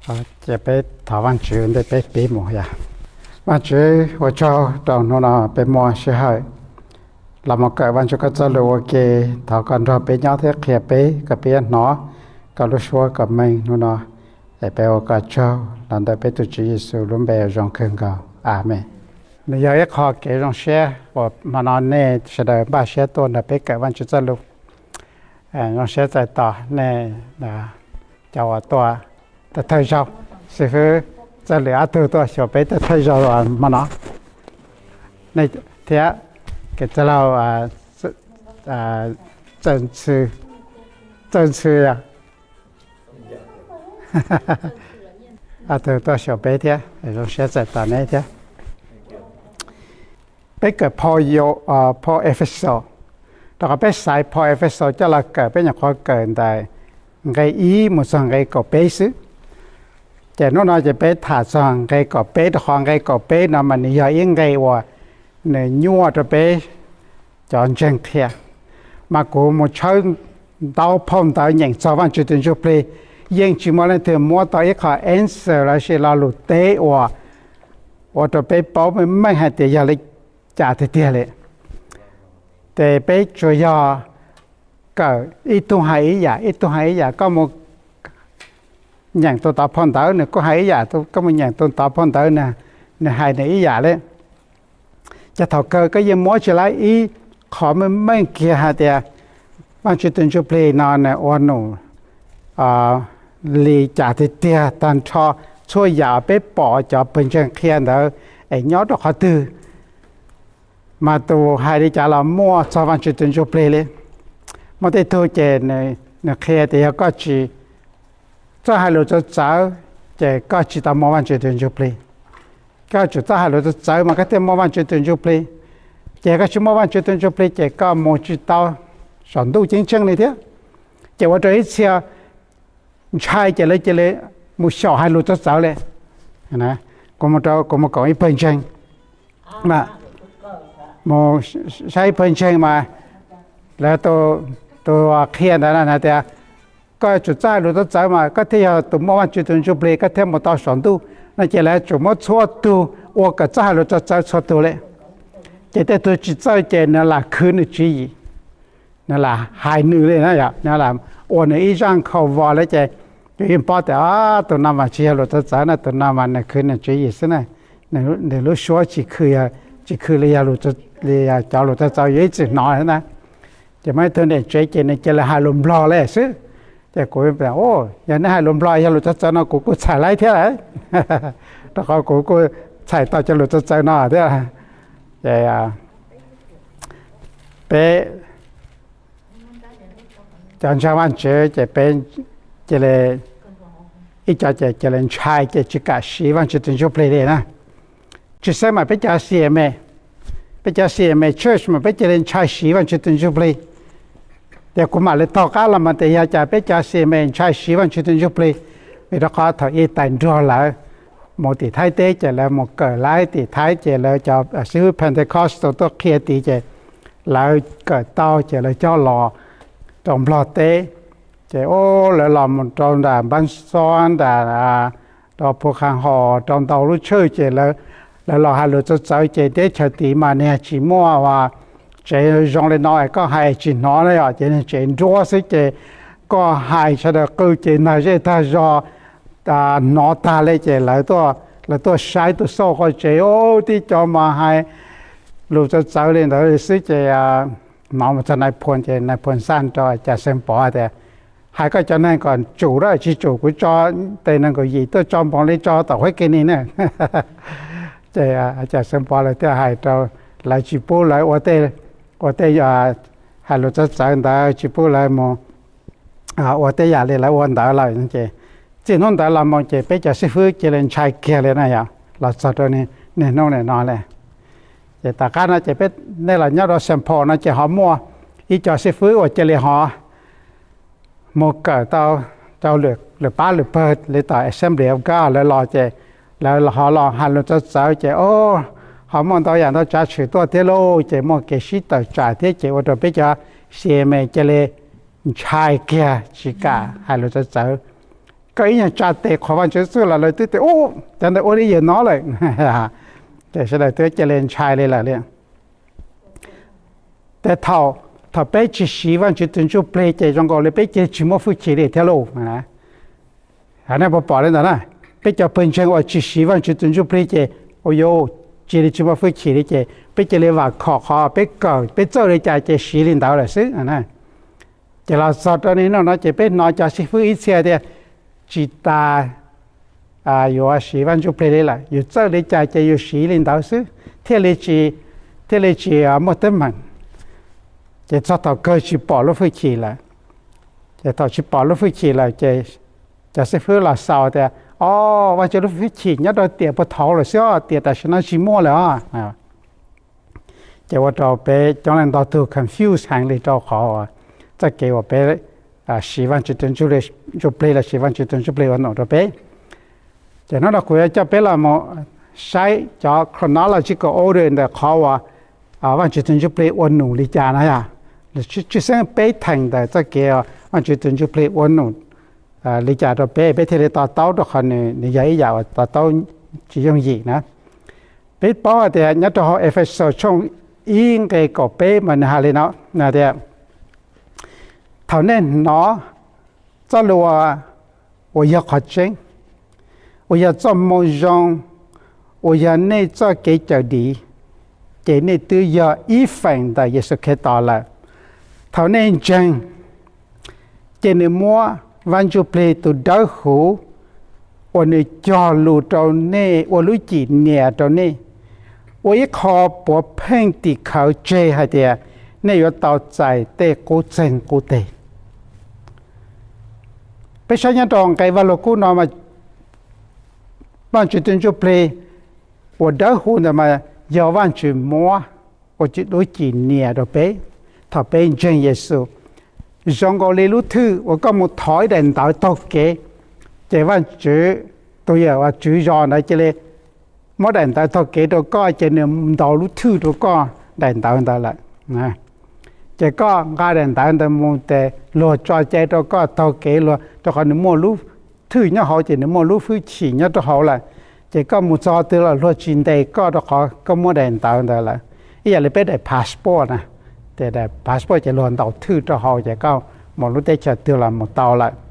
Ces peb thov Vaajtswv ntej peb piv mus yog, Vaajtswv ua tsaug rau hnub no peb muaj sij hawm los mus kawm Vaajtswv koj txoj lus ua ke. Thov koj nrog peb nyob thiab qhia peb kom peb yuav hnov koj lub suab kom meej hnub no. Es peb ua koj tsaug los ntawm peb tus Tswv Yexus lub npe zoo kawg nkaus, amees. Nws yog ib qho kev zoo siab uas hmo no nej sawv daws npaj siab tuaj nrog peb kawm Vaajtswv txoj lus. Zoo siab txais tos nej cov uas tuaj thawj thawj zaug, xib fwb Txawj Lwm ob tug tuaj xyuas peb thawj thawj zaug hmo no, nej thiab kev txwj laug Txawj Ntxhw, Txawj Ntxhw, ob tug tuaj xyuas peb thiab, zoo siab txais tos neb thiab. Peb kawm phau Efexus, rau qhov peb xaiv phau Efexus coj los kawm peb nyuam qhuav kawm ntawm nqe ib mus txog nqe kaum peb xwb. Ces hnub no ces peb tham txog nqe kaum peb rau qhov nqe kaum peb no mas nws yog ib nqe uas nws nyuaj rau peb cov ntseeg qhia. Mas kuv mus tshawb ntau phau ntawv nyeem txog Vaajtswv tus Ntsuj Plig, yeej tsis muaj leej twg muab tau ib qho answer lossis lo lus teb uas ua rau peb paub meej meej hais tias yog li cas tiag tiag li. Ces peb tsuas yog kawm ib tug hais ib yam, ib tug hais ib yam, koj mus nyeem tus tod phau ntawv nws kuj hais ib yam, koj mus nyeem tus tod phau ntawv nws hais nws ib yam li. Ces thaum kawg koj yeej muab tsis laib ib qho meej meej kiag hais tias Vaajtswv tus Ntsuj Plig no nws ua num li cas tiag tiag tag nrho, txhua yam peb pom cov pawg ntseeg qhia ntawd es nyob rau qhov twg, mas tus hais li cas los muaj txog Vaajtswv tus Ntsuj Plig li. Muaj tej tug ces nws qhia tias yog koj tsis txawj hais lus txawv txawv ces koj tsis tau muaj Vaajtswv tus Ntsuj Plig. Koj tsum txawj hais lus txawv txawv mas koj thiaj muaj Vaajtswv tus Ntsuj Plig. Ces koj tsis muaj Vaajtswv tus Ntsuj Plig ces koj mus tsis tau saum ntuj ceeb tsheej li thiab. Ces ua rau ib txhia ntshai ces lawv cia li mus xyaum hais lus txawv txawv li. Kuv mus koom ib pawg ntseeg, mus saib ib pawg ntseeg mas lawv tus qhia ntawd hais tias koj tsum txawj hais lus txawv txawv mas koj thiaj yog tus muaj Vaajtswv tus Ntsuj Plig, koj thiaj mus tau saum ntuj no. Ces lawv tsum muab txhua tug ua kom txawj hais lus txawv txawv txhua tug li. Ces tej tug tsis txawj ces nws lam khwv nws tswv yim, nws lam hais nws li na, nws lam ua nws ib zaj nkhaus vos li. Ces yus yeej paub tias tus no mas tsis yog lus txawv txawv na, tus no mas nws khwv nws tswv yim xwb na, nws lub suab tsis khwv, tsis khwv li yog cov lus txawv txawv yus ib txwm hnov na. Ces muaj ib tug niam tsev ces nws cia li hais lus Nplog li xwb. Ces kuv, yog neb hais lus Nplog yog lus txawv txawv no kuv kuj txhais laib thiab, rau qhov kuv kuj txhais tau cov lus txawv txawv no thiab. Ces peb cov ntseeg Vaajtswv ces peb cia li, ib co ces cia li ntshai ces tsis kam siv Vaajtswv tus Ntsuj Plig li na. Tsis xeeb mas peb cov C M A, peb cov C M A church mas peb cia li ntshai siv Vaajtswv tus Ntsuj Plig. Ces kuv mam li taug qab los mas tias yog cas peb cov C M A ntshai siv Vaajtswv tus Ntsuj Plig, vim rau qhov thaum ib tais nruag lawv mus tim Thaib teb ces lawv mus kawm laib tim Thaib ces lawv cov xib hwb Pentecostal tuaj qhia tid ces lawv kawm tau ces lawv coj los rau Nplog teb. Ces lawv los mus rau nram Npab Xob nram, rau Phu Qha Hos rau ntau lub tshwj ces lawv los hais lus txawv txawv ces teb chaws tid mas niag tsis muaj tsev zoo li no es koj hais tsis hnov na yom, ces niag tsev nruab xwb ces koj hais sawv daws qw ces ntag zej tag zog hnov tag li. Ces lawv tuaj saib tus xauj qhov tsev, tib co mas hais lus txawv txawv li ntawd xwb ces hnov mus txog nais phoo ces nais phoo xaj rau Cas Xeeb Pov tias, hais koj cov neeg kom tsum a, tsis tsum kuv tso tes nees nkaum yim tuaj tso npoos li tso tom huab ke ni na. Ces Cas Xeeb Pov lawv thiaj hais rau, lawv tsis pub lawv ua tej, ua tej hais lus txawv txawv ntawd, tsis pub lawv mus ua tej yam li lawv ua ntawd lawm ces txij hnub ntawd los mus ces peb cov xib fwb cia li ntshai kiag li na yom, los txog rau niaj hnub nim no li. Ces tom qab no ces peb, nej los nyob rau Saint Paul no ces ho muaj ib co xib fwb uas cia li ho mus kawm tau rau lwm pab lwm pawg li tom Assembly of God lawv los ces lawv ho los hais lus txawv txawv ces o, ho muaj ntau yam ntau tsav tshwm tuaj thiab lauj, ces muaj kev sib tawm tsam thiab ces ua rau peb cov C M A cia li ntshai kiag tsis kam hais lus txawv txawv. koj ib nyuag tsa tes qhuas Vajtswv xwb los lawv twb tias, Ub, cov ntawd ua li yawg no lawm. Ces sawv daws twb cia li ntshai li lawm li. Ces thaum, thaum peb tsis siv Vajtswv tus Ntsuj Plig ces zoo nkaus li peb cia li tsis muaj hwj chim li thiab lauj. Nej puas pom li ntawd na? Peb cov pawg ntseeg uas tsis siv Vajtswv tus Ntsuj Plig ces, ua yuav cia li tsis muaj hwj chim li ces peb cia li vam khom qhov peb kawm, peb txawj li cas ces siv li ntawd lawm xwb. Ces los txog rau nim no no ces peb hnov cov xib fwb ib txhia tias tsis tas yuav siv Vaj Ntsuj Plig li lawm, yus txawj li cas ces yus siv li ntawd xwb, thiaj li tsis, thiaj li tsis muaj teeb meem. Ces txog thaum kawg tsis pom lub hwj chim lawm. Ces thaum tsis pom lub hwj chim lawm ces cov xib fwb los xaus tias, O, Vajtswv lub hwj chim nyob rau tiam puag thaum lawm xwb, tiam tam sim no tsis muaj lawm os. Ces ua rau peb coob leej ntau tug confuse heev li rau qhov txoj kev uas peb siv Vajtswv tus Ntsuj Plig los siv Vajtswv tus Ntsuj Plig ua num rau peb. Ces hnub no kuv yuav coj peb los mus saib cov chronological order ntawm qhov uas Vajtswv tus Ntsuj Plig ua num li cas na yom. Tshwj xeeb peb theem ntawm txoj kev Vajtswv tus Ntsuj Plig ua num li cas rau peb, peb thiaj li to taub rau qhov nws yog ib yam uas to taub tsis yooj yim na. Peb paub hais tias nyob rau hauv Efexus tshooj ib nqe kaum peb mas nws hais li no, nws tias, Thaum nej hnov txoj lus uas yog qhov tseeb, uas yog txoj moo zoo, uas yog nej txoj kev cawm dim, ces nej twb yog ib feem ntawm Yexus Khetos lawm. Thaum nej ntseeg, ces nws muab Vaj Ntsuj Plig tus dawb huv uas nws cog lus rau nej ua lub cim nias rau nej, ua ib qho puav pheej tim khawv tseg hais tias nej yuav tau txais tej qub txeeg qub teg. Peb saib nyob rau nqe Vaj Lug Kub no, Vajtswv tus Ntsuj Plig uas dawb huv ntawd mas yog Vajtswv muab ua lub cim nias rau peb thaum peb ntseeg Yexus. Zoo nkaus li lub thwj uas koj mus thov ib daim ntawv taug kev, ces Vajtswv tus yawm uas tswv zos ntawd cia li muab daim ntawv taug kev rau koj, ces nws ntaus lub thwj rau koj daim ntawv ntawd lawm. Ces koj nqa daim ntawv ntawd mus ces luag tso cai rau koj taug kev luag, rau qhov nws muaj lub thwj nyob hauv ces nws muaj lub hwj chim nyob rau hauv lawm. Ces koj mus txog twg los luag tsis ntes koj rau qhov koj muaj daim ntawv ntawd lawm. Ib yam li peb daim passport na, ces daim passport ces luag ntaus thwj rau hauv ces koj mus lub teb chaws twg los mus tau lawm.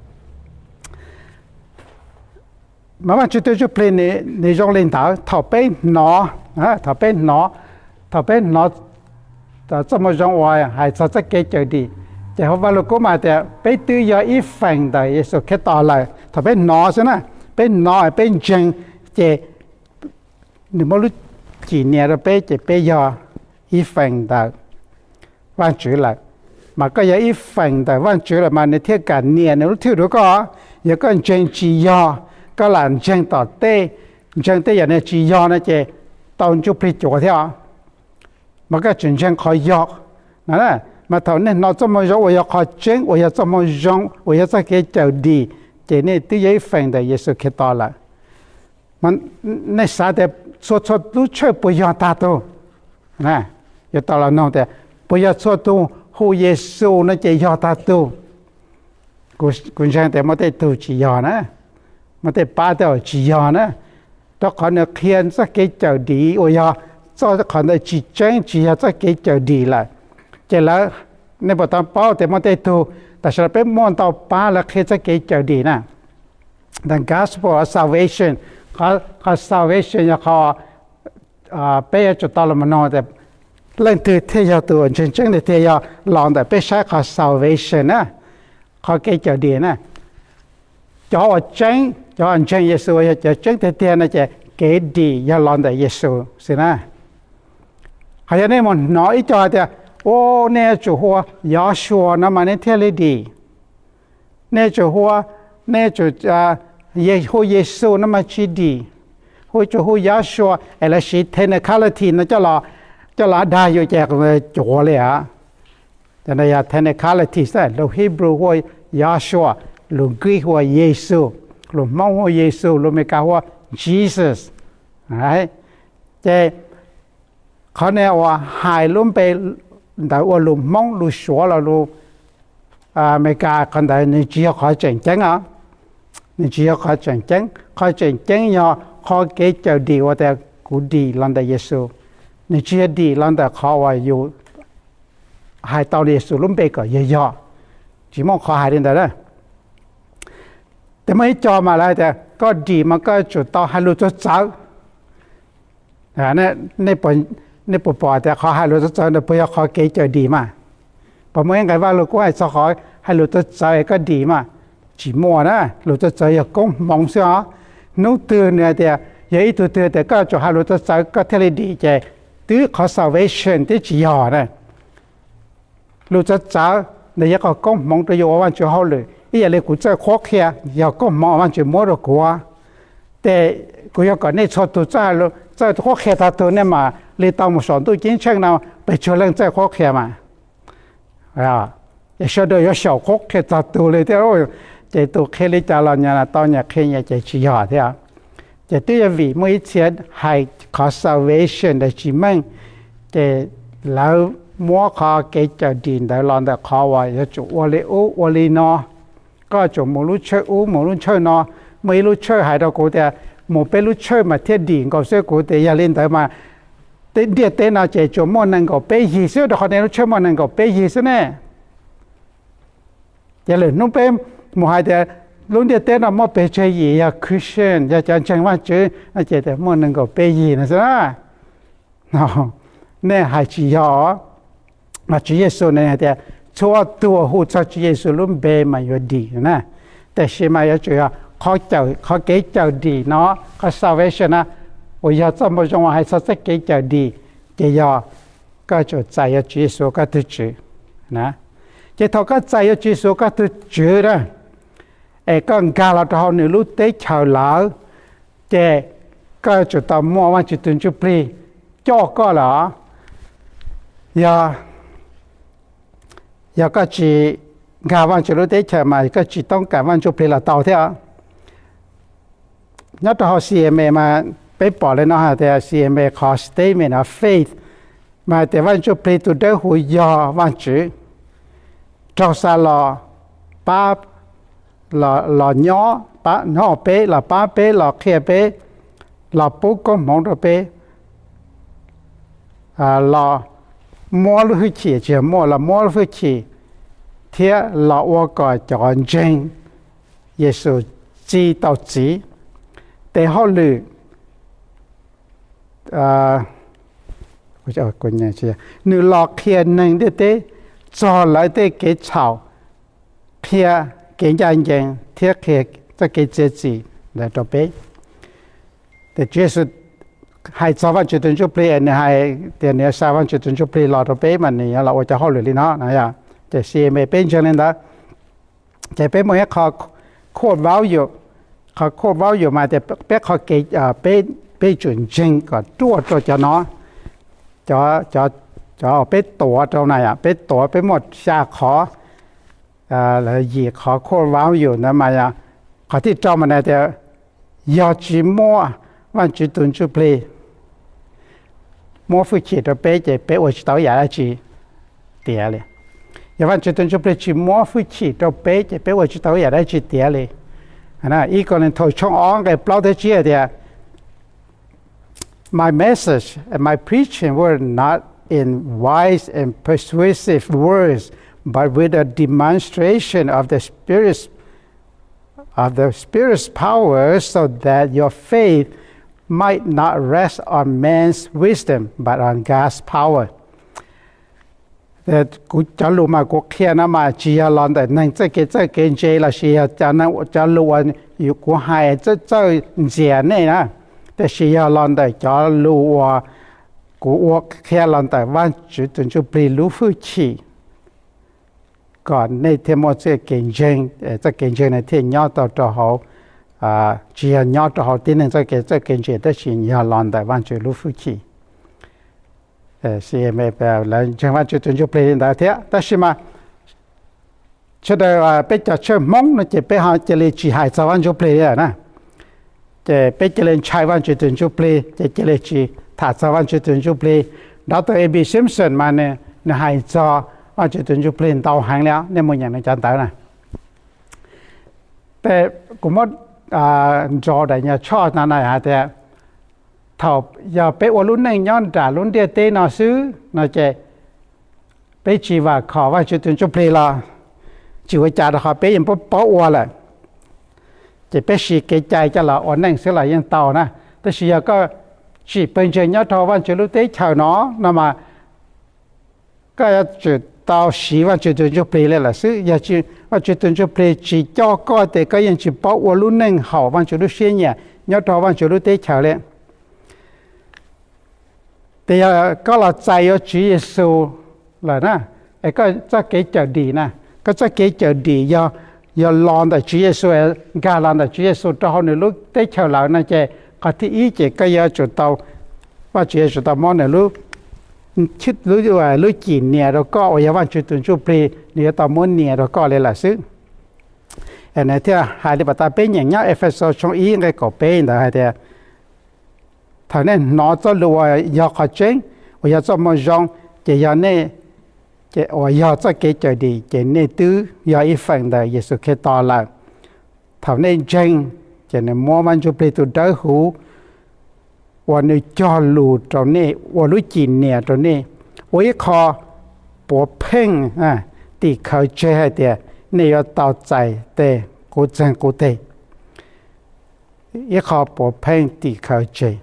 Mas Vajtswv tus Ntsuj Plig nws zoo li ntawd. Thaum peb hnov, thaum peb hnov, thaum peb hnov txoj moo zoo uas hais txog txoj kev cawm dim, ces hauv Vaj Lug Kub mas tias peb twb yog ib feem ntawm Yexus Khetos lawm. Thaum peb hnov xwb na, peb hnov peb ntseeg, ces nws muab lub cim nias rau peb ces peb yog ib feem ntawm Vajtswv lawm. Mas koj yog ib feem ntawm Vajtswv lawm mas nws thiaj kam nias nws lub thwj rau koj. Yog koj ntseeg tsis yog, koj lam ntseeg tom tej, ntseeg tej yam niag tsis yog no ces tau Ntsuj Plig cuav thiab. Mas koj tseem ntseeg qhov yog no. Mas thaum nej hnov txoj moo zoo uas yog qhov tseeb, uas yog txoj moo zoo, uas yog txoj kev cawm dim, ces nej twb yog ib feem ntawm Yexus Khetos lawm. Mas nej xav tias txhua txhua lub tshawj puas yog tag tug? Yuav tau los nug tias puas yog txhua tug hu Yexus no ces yog tag tug? Kuv ntseeg tias muaj tej tug tsis yog na, muaj tej pab tej tsis yog na, rau qhov nws qhia txoj kev cawm dim uas yog txoj, qhov ntawd tsis tseeb, tsis yog txoj kev cawm dim lawm. Ces lawv, nej puas tau paub tias muaj tej tug, tam sim no peb muaj ntau pab lawv qhia txoj kev cawm dim na. The gospel of salvation. Qhov salvation yog qhov peb yuav tsum tau los mus nug tias leej twg thiaj yog tus ntseeg tseeb tiag tiag, yog los ntawm peb saib qhov salvation na, qhov kev cawm dim na. Cov uas tseeb, cov uas ntseeg Yexus uas yog cov tseeb tiag tiag no ces kev dim yog los ntawm Yexus xwb na. Hos yog nej mus hnov ib co hais tias, u, nej yuav tsum hu ua Yosua no mas nej thiaj li dim. Nej yuav tsum hu ua, nej yuav tsum hu Yexus no mas tsis dim, hu, tsum hu Yosua, es lawv siv technicality no coj los dag yus ces cuav li os. Cov no yog technicality, lus Hebrew hu ua Yosua, lus Greek hu ua Yexus, lus Hmoob hu ua Yexus, lus Amelikas hu ua Jesus. Ces qhov no uas hais lub npe ntawd ua lus Hmoob, lus Suav los lus Amelikas, qhov ntawd nws tsis yog qhov tseem ceeb os. Nws tsis yog qhov tseem ceeb. Qhov tseem ceeb yog qhov kev cawm dim uas tias kuv dim los ntawm Yexus. Nws tsis yog dim los ntawm qhov uas yus hais tau Yexus lub npe kom yog yog. Tsis muaj qhov hais li ntawd na. Tes muaj ib co mas lawv tias koj dim mas koj yuav tsum tau hais lus txawv txawv. Nej puas pom tias qhov hais lus txawv txawv ntawd puas yog qhov kev cawm dim mas? Puas muaj ib nqe Vaj Lug Kub hais txog qhov hais lus txawv txawv es koj dim mas? Tsis muaj na. Lus txawv txawv yog koob hmoov xwb os. Hnub twg nws hais tias yog ib tug twg tias koj yuav tsum hais lus txawv txawv koj thiaj li dim ces twb qhov salvation twb tsis yog na. Lus txawv txawv ntawd yog qhov koob hmoov rau yus ua Vajtswv hauj lwm ib yam li kuv txawj qhuab qhia yog koob hmoov uas Vajtswv muab rau kuv. Ces kuv yog kom nej txhua tus txawj qhuab qhia txog tug nej mam li tau mus saum ntuj ceeb tsheej no, pes tsawg leej txawj qhuab qhia mas. Es sawv daws yuav xyaum qhuab qhia txog tug li thiab. Ces tus qhia li cas los nyias tau nyias qhia nyias ces tsis yog thiab. Ces twb yog vim muaj ib txhia hais qhov salvation ntawd tsis meej, ces lawv muab qhov kev cawm dim ntawd los ntawm qhov uas yuav tsum ua li ub ua li no. Koj yuav tsum mus lub church ub mus lub church no. Muaj ib lub church hais rau kuv tias mus peb lub church mas thiaj dim nkaus xwb. Kuv tias yog li ntawd mas ntiaj teb no ces tsuas muaj nees nkaum peb yig xwb, rau qhov nej lub church muaj nees nkaum peb yig xwb ne. Ces lwm hnub peb mus hais tias lub ntiaj teb no muaj pes tsawg yim yog Christian, yog cov ntseeg Vajtswv no ces tias muaj nees nkaum peb yig no xwb na. Nej hais tsis yog. Mas Tswv Yexus nws hais tias txhua tus uas hu txog Tswv Yexus lub npe mas yuav dim na. Tiam sis mas yuav tsum yog qhov kev cawm dim no, qhov salvation na, uas yog txoj moo zoo uas hais txog txoj kev cawm dim, ces yog koj yuav tsum txais yuav Tswv Yexus koj tug Tswv. Ces thaum koj txais yuav Tswv Yexus koj tug Tswv na, es koj nkag los rau hauv nws lub teb chaws lawm, ces koj yuav tsum tau muaj Vajtswv tus Ntsuj Plig coj koj lawm. Yog, yog koj tsis nkag Vajtswv lub teb chaws mas koj tsis toob kam Vaj Ntsuj Plig los tau thiab. Nyob rau hauv C M A mas peb pom li no hais tias C M A qhov statement of faith mas hais tias Vaj Ntsuj Plig tus dawb huv yog Vajtswv raug xa los pab, los nyob, nyob peb, los pab peb, los qhia peb, los pub koob hmoov rau peb, los muab lub hwj chim, tsis yog muaj, los muab lub hwj chim thiab los ua kom cov ntseeg Yexus txi tau txiv. Tes hauj lwm, nws los qhia neeg ntiaj teb txog lawv tej kev txhaum, qhia kev ncaj ncees thiab qhia txoj kev txiav txim ntawd rau peb. Ces Tswv Yexus hais txog Vajtswv tus Ntsuj Plig, nws hais tias nws yuav xa Vajtswv tus Ntsuj Plig los rau peb mas nws yuav los ua cov hauj lwm li no. Ces C M A peb ntseeg li ntawd. Ces peb muaj ib qho core value, qhov core value mas tias peb qhov kev, peb yuav tsum ntseeg kom ruaj rau cov no, cov, cov peb tuav rau na yom, peb tuav peb muaj xya qhov, yim qhov core value ntawd mas yog qhov thib rau mas nws tias yog tsis muaj Vajtswv tus Ntsuj Plig muab hwj chim rau peb ces peb ua tsis tau ib yam dab tsi tiav li. Yog Vajtswv tus Ntsuj Plig tsis muab hwj chim rau peb ces peb ua tsis tau ib yam dab tsi tiav li. Ib Kos Leej Thos tshooj ob nqe plaub thiab tsib hais tias, My message and my preaching were not in wise and persuasive words, but with a demonstration of the Spirit, of the Spirit's power, so that your faith might not rest on man's wisdom, but on God's power. Kuv cov lus mas kuv qhia no mas tsis yog los ntawm neeg txoj kev txawj kev ntse lossis yog cov lus uas kuv hais txawj ntxias nej na, tiam sis yog los ntawm cov lus uas kuv ua qhia los ntawm Vajtswv tus Ntsuj Plig lub hwj chim, kom nej thiaj muaj txoj kev ntseeg, txoj kev ntseeg no thiaj nyob tau rau hauv, tsis yog nyob rau hauv tib neeg txoj kev txawj kev ntse, tab sis yog los ntawm Vajtswv lub hwj chim. Lawv ntseeg Vajtswv tus Ntsuj Plig li ntawd thiab, tab sis mas sawv daws peb cov church Hmoob no ces peb ho cia li tsis hais txog Vaj Ntsuj Plig li na. Ces peb cia li ntshai Vajtswv tus Ntsuj Plig ces cia li tsis tham txog Vajtswv tus Ntsuj Plig. Doctor A B Simpson mas nws hais txog Vajtswv tus Ntsuj Plig ntau heev li, nej mus nyeem nws cov ntawv na. Ces kuv muab nrau daim nyuag tshoj no na hais tias, thaum yog peb ua lub neej nyob nram lub ntiaj teb no xwb no ces peb tsis vam khom Vajtswv tus Ntsuj Plig los tsis ua cas rau qhov peb yeej paub paub ua lawm. Ces peb siv kev cai coj los ua neej xwb los yeej tau na. Tab sis yog koj tsim pawg ntseeg nyob rau Vajtswv lub teb chaws no no mas koj yuav tsum tau siv Vajtswv tus Ntsuj Plig li lawm xwb. Yog Vajtswv tus Ntsuj Plig tsis coj koj ces koj yeej tsis paub ua lub neej haum Vajtswv lub siab nyiam nyob rau Vajtswv lub teb chaws li. Ces yog koj los txais yuav Tswv Yexus lawm na, es koj txoj kev cawm dim na, koj txoj kev cawm dim yog, yog los ntawm Tswv Yexus, nkag los ntawm Tswv Yexus rau hauv nws lub teb chaws lawm no ces qhov thib ib ces koj yuav tsum tau, Vajtswv yuav tsum tau muab nws lub, lub, lub cim nias rau koj uas yog Vajtswv tus Ntsuj Plig nws yuav tau muab nias rau koj li lawm xwb. Nws thiaj hais li pas tas peb nyeem nyob Efexus tshooj ib nqe kaum peb ntawd hais tias, thaum nej hnov txoj lus uas yog qhov tseeb, uas yog txoj moo zoo, ces yog nej, ces uas yog txoj kev cawm dim ces nej twb yog ib feem ntawm Yexus Khetos lawm. Thaum nej ntseeg, ces nws muab Vaj Ntsuj Plig tus dawb huv uas nws cog lus rau nej ua lub cim nias rau nej, ua ib qho puav pheej tim khawv tseg hais tias nej yuav tau txais tej qub txeeg qub teg. Ib qho puav pheej tim khawv tseg.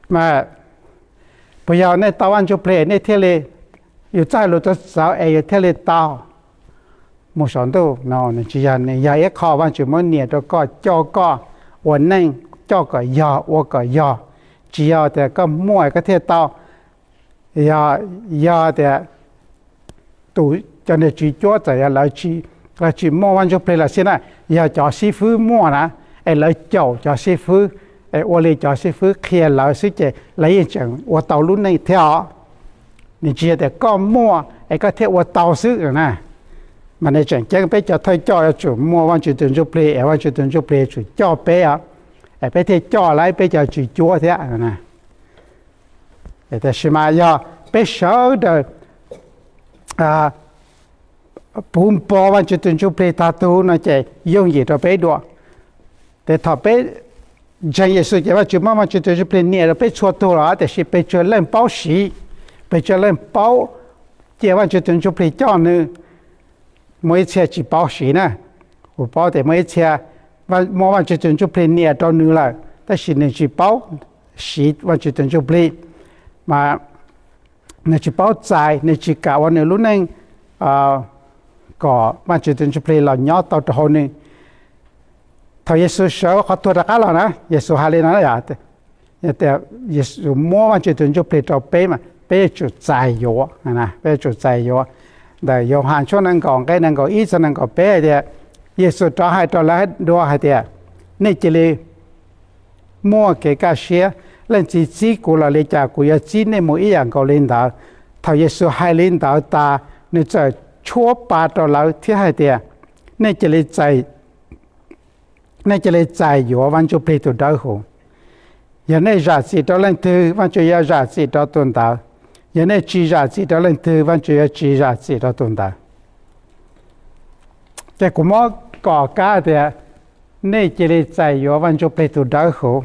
Mas puas yog nej tau Vaj Ntsuj Plig nej thiaj li, yus txoj hais lus txawv txawv es yus thiaj li tau mus saum ntuj no? Nws tsis yog, nws yog ib qho Vajtswv muab nias rau koj, coj koj ua neej, coj kom yog, ua kom yog. Tsis yog tias koj muaj koj thiaj tau. Yog, yog tias tus, cov niag tswv cuab txawm yog lawv tsis, lawv tsis muaj Vaj Ntsuj Plig los xij na, yog cov xib fwb muaj na, es lawv caum cov xib fwb, es ua li cov xib fwb qhia lawv xwb ces lawv yeej tseem ua tau lub neej thiab os. Nws tsis yog tias koj muaj es koj thiaj ua tau xwb na. Mas nws tseem ceeb peb cov thawj coj yuav tsum muaj Vaj Tswv tus Ntsuj Plig, es Vaj Tswv tus Ntsuj Plig yuav tsum coj peb os, es peb thiaj coj lawv peb cov tswv cuab thiab. Tiam sis mas yog peb sawv daws puv npo Vaj Tswv tus Ntsuj Plig tag tug no ces yooj yim rau peb dua. Ces thaum peb ntseeg Yexus ces Vaj Tswv muab Vaj Tswv tus Ntsuj Plig nias rau peb txhua tug los, tiam sis pes tsawg leej paub siv, pes tsawg leej paub cia Vaj Tswv tus Ntsuj Plig coj nws. Muaj ib txhia tsis paub siv na. Kuv paub tias muaj ib txhia muab Vaj Tswv tus Ntsuj Plig nias rau nws lawm tab sis nws tsis paub siv Vaj Tswv tus Ntsuj Plig, mas nws tsis paub txais, nws tsis kam ua nws lub neej kom Vaj Tswv tus Ntsuj Plig los nyob tau rau hauv nws. Thaum Yexus sawv qhov tuag rov qab los na, Yexus hais li no, Yexus muab Vaj Tswv tus Ntsuj Plig rau peb mas peb yuav tsum txais yuav, peb yuav tsum txais yuav. Ntawm Yauhas tshooj nees nkaum nqe nees nkaum ib txog nees nkaum peb hais tias, Yexus rov hais rau lawv dua hais tias, nej cia li muaj kev kaj siab, leej txiv txib kuv los li cas kuv yuav txib nej mus ib yam nkaus li ntawd. Thaum Yexus hais li ntawd tas, nws txawm tshuab pa rau lawv thiab hais tias, nej cia li txais, nej cia li txais yuav Vaj Ntsuj Plig tus dawb huv. Yog nej zam txim rau leej twg, Vaj Tswv yuav zam txim rau tus ntawd. Yog nej tsis zam txim rau leej twg, Vaj Tswv yuav tsis zam txim rau tus ntawd. Ces kuv muab kom kab tias, nej cia li txais yuav Vaj Ntsuj Plig tus dawb huv.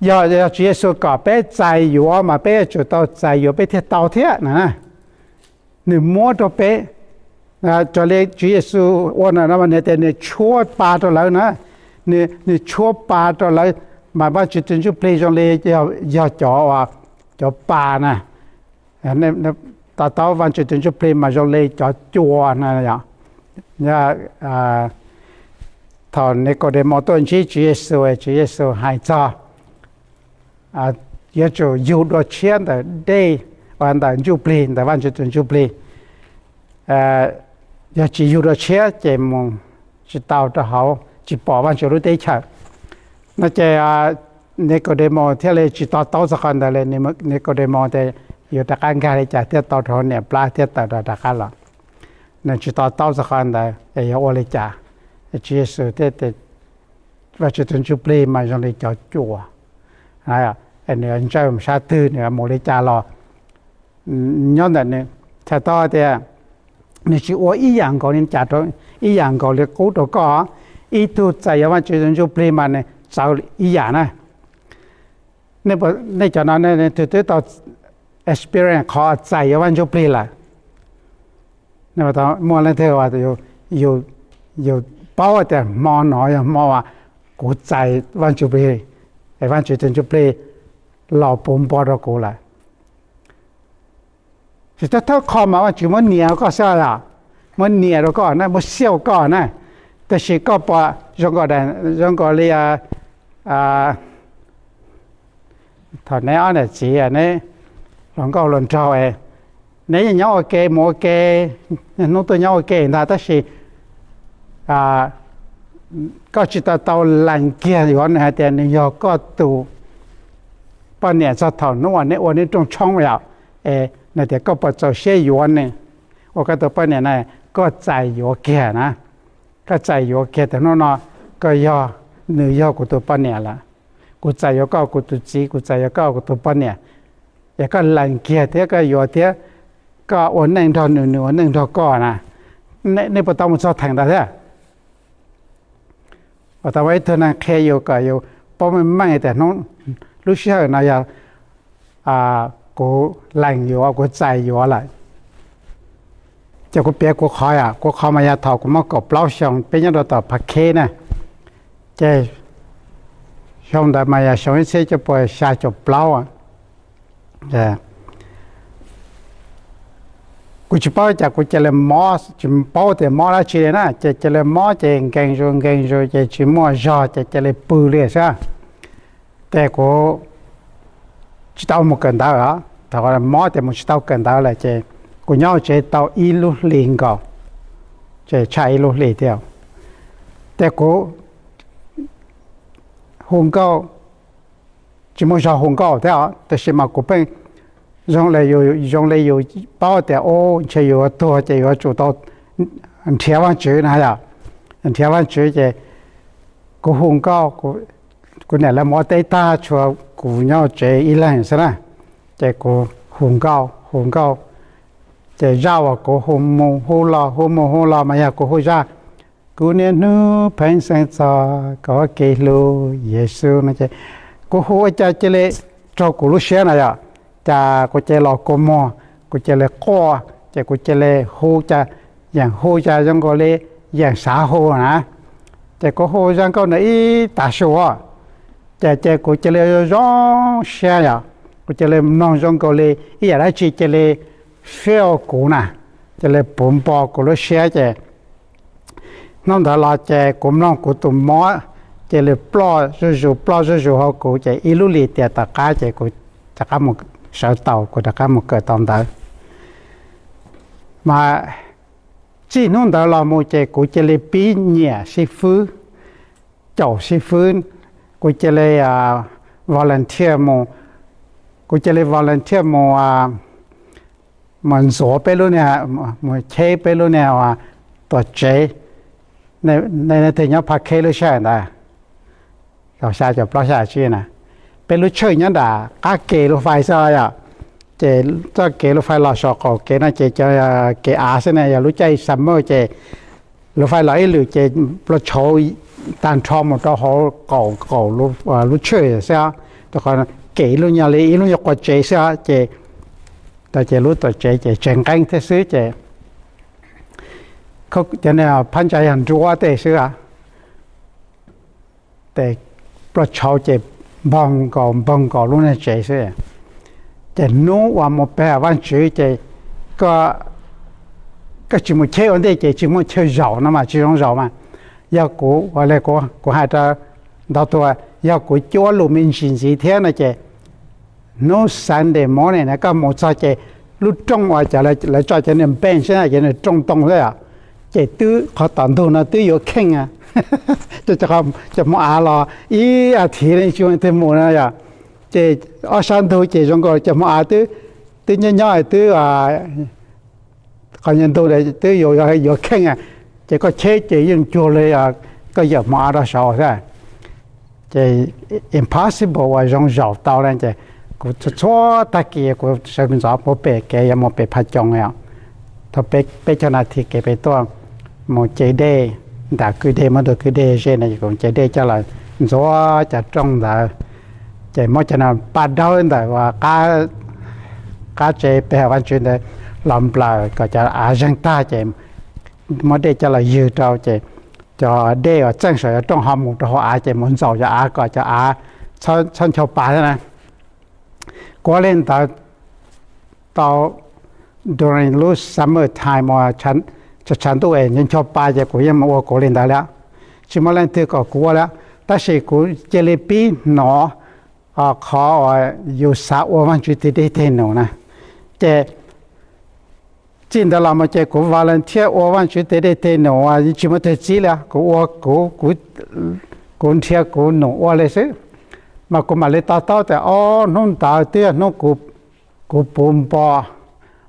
Yog, yog Tswv Yexus kom peb txais yuav mas peb yuav tsum tau txais yuav peb thiaj tau thiab na. Nws muab rau peb, raws li Tswv Yexus ua no no nws tias nws tshuab pa rau lawv na, nws tshuab pa rau lawv, mas Vaj Tswv tus Ntsuj Plig zoo li yog cov, cov pa na, to taub Vaj Tswv tus Ntsuj Plig mas zoo li cov cua na. Thaum Nikaudemus tuaj ntsib Tswv Yexus, Tswv Yexus hais txog yuav tsum yug dua tshiab ntawm dej, ntawm ntsuj plig, ntawm Vaj Tswv tus Ntsuj Plig. Yog tsis yug dua tshiab ces mus tsis tau rau hauv, tsis pom Vaj Tswv lub teb chaws. No ces Nikaudemus thiaj li tsis to taub txog qhov ntawd li. Nikaudemus tias yuav rov qab nkag li cas thiaj tau rau hauv niam plab thiab tawm rov qab los. Nws tsis to taub txog qhov ntawd es yuav ua li cas. Tswv Yexus thiaj tias Vaj Tswv tus Ntsuj Plig mas zoo li cov cua, nws ntsawj sab twg nws mus li cas los nyob ntawm nws. Txhais tau tias nws tsis ua ib yam nkaus li cas, ib yam nkaus li qub rau koj. Ib tug txais yuav Vajtswv tus Ntsuj Plig mas nws txawv ib yam na. Nej cov no nej twb tau experience qhov txais yuav Vaj Ntsuj Plig lawm. Muaj leej twg yus paub tias hmo no yog hmo uas kuv txais Vaj Ntsuj Plig, es Vaj Ntsuj tus Ntsuj Plig los puv npo rau kuv lawm. Tsis thawj thawj qho mas Vaj Tswv muab nias koj xwb os, muab nias rau koj na, muab xiauj koj na. Tab sis koj puas zoo nkaus li thaum neb ob niam txiv neb hluas nkauj hluas nraug, neb yeej nyob ua ke mus ua ke, hnub tuaj nyob ua ke ntag, tab sis koj tsis tau tau lees kiag yuav nws hais tias nws yog koj tus poj niam txog thaum hnub uas neb ua neb rooj tshoob yom, es nws tias koj puas txaus siab yuav nws ua koj tus poj niam na? Koj txais yuav kiag na, koj txais yuav kiag tias hnub no koj yog, nws yog kuv tus poj niam lawm. Kuv txais yuav koj kuv tus txiv, kuv txais yuav koj kuv tus poj niam, es koj lees kiag thiab koj yuav thiab koj ua neej nrog nws, nws ua neej nrog koj na. Nej puas tau mus txog theem ntawd thiab? Uas tau muaj ib tug neeg qhia yus kom yus paub meej meej tias hnub, lub sij hawm no yog kuv lees yuav, kuv txais yuav lawm. Ces kuv piav kuv qhov, kuv qhov mas yog thaum kuv muaj kaum plaub xyoo peb nyob rau tom Pha Kheb na, ces xyoo ntawd mas yog xyoo ib txhiab cuaj puas xya caum plaub. Kuv tsis paub cas kuv cia li mob, tsis paub tias mob dab tsi li na, ces cia li mob ces nkees zus nkees zus ces tsis muaj zog ces cia li pw li xwb. Ces kuv tsis tau mus kawm ntawv os, thaum mob ces mus tsis tau kawm ntawv lawm ces kuv nyob tsev tau ib lub hlis nkaus, ces tshaj ib lub hlis thiab. Ces kuv hu nkauj, tsis muaj zog hu nkauj thiab os, tab sis mas kuv pheej zoo li yus paub tias u ntshe yus yuav tuag ces yuav tsum tau nrhiav Vajtswv na yom, nrhiav Vajtswv ces kuv hu nkauj, kuv niam lawv mus ua teb tag tshuav kuv nyob tsev ib leeg xwb na, ces kuv hu nkauj hu nkauj, ces zaj uas kuv hu mus hu los hu mus hu los mas yog kuv hu zaj kuv niaj hnub pheej xeeb txog koj kev hlub Yexus no ces kuv hu ua cas cia li raug kuv lub siab na yom, cas kuv cia li los kua muag, kuv cia li quaj ces kuv cia li hu cas yeem hu cas zoo nkaus li yeem xav hu na. Ces kuv hu zaj nkauj ntawd ib tav su, ces ces kuv cia li zoo siab yom, kuv cia li mloog zoo nkaus li ib yam dab tsi cia li fill kuv na, cia li puv npo kuv lub siab ces hnub ntawd los ces kuv mloog kuv tus mob cia li ploj zuj zus ploj zuj zus hauv kuv ces ib lub lim tiam tom qab ces kuv rov qab mus sawv tau, kuv rov qab mus kawm tau ntawv. Mas txij hnub ntawd los mus ces kuv cia li pib nyiam xib fwb, caum xib fwb, kuv cia li volunteer mus, kuv cia li volunteer mus, mus ntxuav peb lub niag, mus cheb peb lub niag tuam tsev. Nej twg nyob Pha Kheb lub sij hawm ntawd, xya caum plaub xya tsib na, peb lub church nyob nram qab ke lub fais xwb yom. Ces txoj kev lub fais los saum qaum kev no ces cov kev av xwb na, yog lub caij summer ces lub fais los ib lwm ces plua tshauv tag nrho mus rau hauv qaum qaum lub church xwb, rau qhov kev ib lub nyuag li ib lub nyuag quav tsev xwb ces, ces lub tuam tsev ces tseg nqeeb thiab xwb ces cov niag phab ntsa yog nruab tej xwb, ces plua tshauv ces npog nkaus npog nkaus lub niag tsev xwb. Ces hnub uas mus pe Vajtswv ces koj tsis mus cheb ua ntej ces tsis muaj chaw zaum no mas tsis zoo zaum mas. Yog kuv ua li kuv hais rau ntau tus, yog kuv cuab lus me ntsis ntxiv thiab no ces hnub Sunday morning na koj mus txog ces lub rooj uas cov lawv tso cov niag bench xwb na, cov niag rooj ntoo xwb yom, ces twb qhov tom ntug no twb yuav kheej, cov hmo av los ib as thiv tsis muaj leej twg mus no yom. Ces ob sab ntug ces zoo nkaus cov hmo av twb nyob nyob twb qhov ntug twb yuav kheej, ces koj cheb ces yeej cuag li koj yawm hmo av rau saud xwb. Ces impossible uas zoo zaum tau na. Ces kuv txhua tag kis kuv sawv ntxov puag pem kev yuav mus pem Pha Coos os, thaum peb caug nas this kev pem tuaj mus ce dej, nram kwj dej, muab tus kwj dej ze no ces kuv ce dej coj los ntxuav cov rooj ntawd, ces muab cov no paj dawb ntawm uas qab tsev pe hawm Vajtswv ntawd los nplawm kom cov av zeeg tag ces muab dej coj los ywg rau ces cov dej uas txeej saum cov rooj ho mus rau hauv av ces mus ntxaus cov av kom cov av txhob ncho pa thiab na. Kuv ua li ntawd tau during lub summer time uas tshav ntuj es ncho pa ces kuv yeej mus ua kuv li ntawd li, tsis muaj leej twg kom kuv ua li. Tab sis kuv cia li pib hnov qhov uas yus xav ua Vajtswv tus dej tes num na, ces txij ntawd los mus ces kuv volunteer ua Vajtswv tus dej tes num uas tsis muaj twg txib li. Kuv ua kuv, kuv nrhiav kuv num ua li xwb, mas kuv mam li to taub tias ob hnub ntawd twb yog hnub kuv puv npo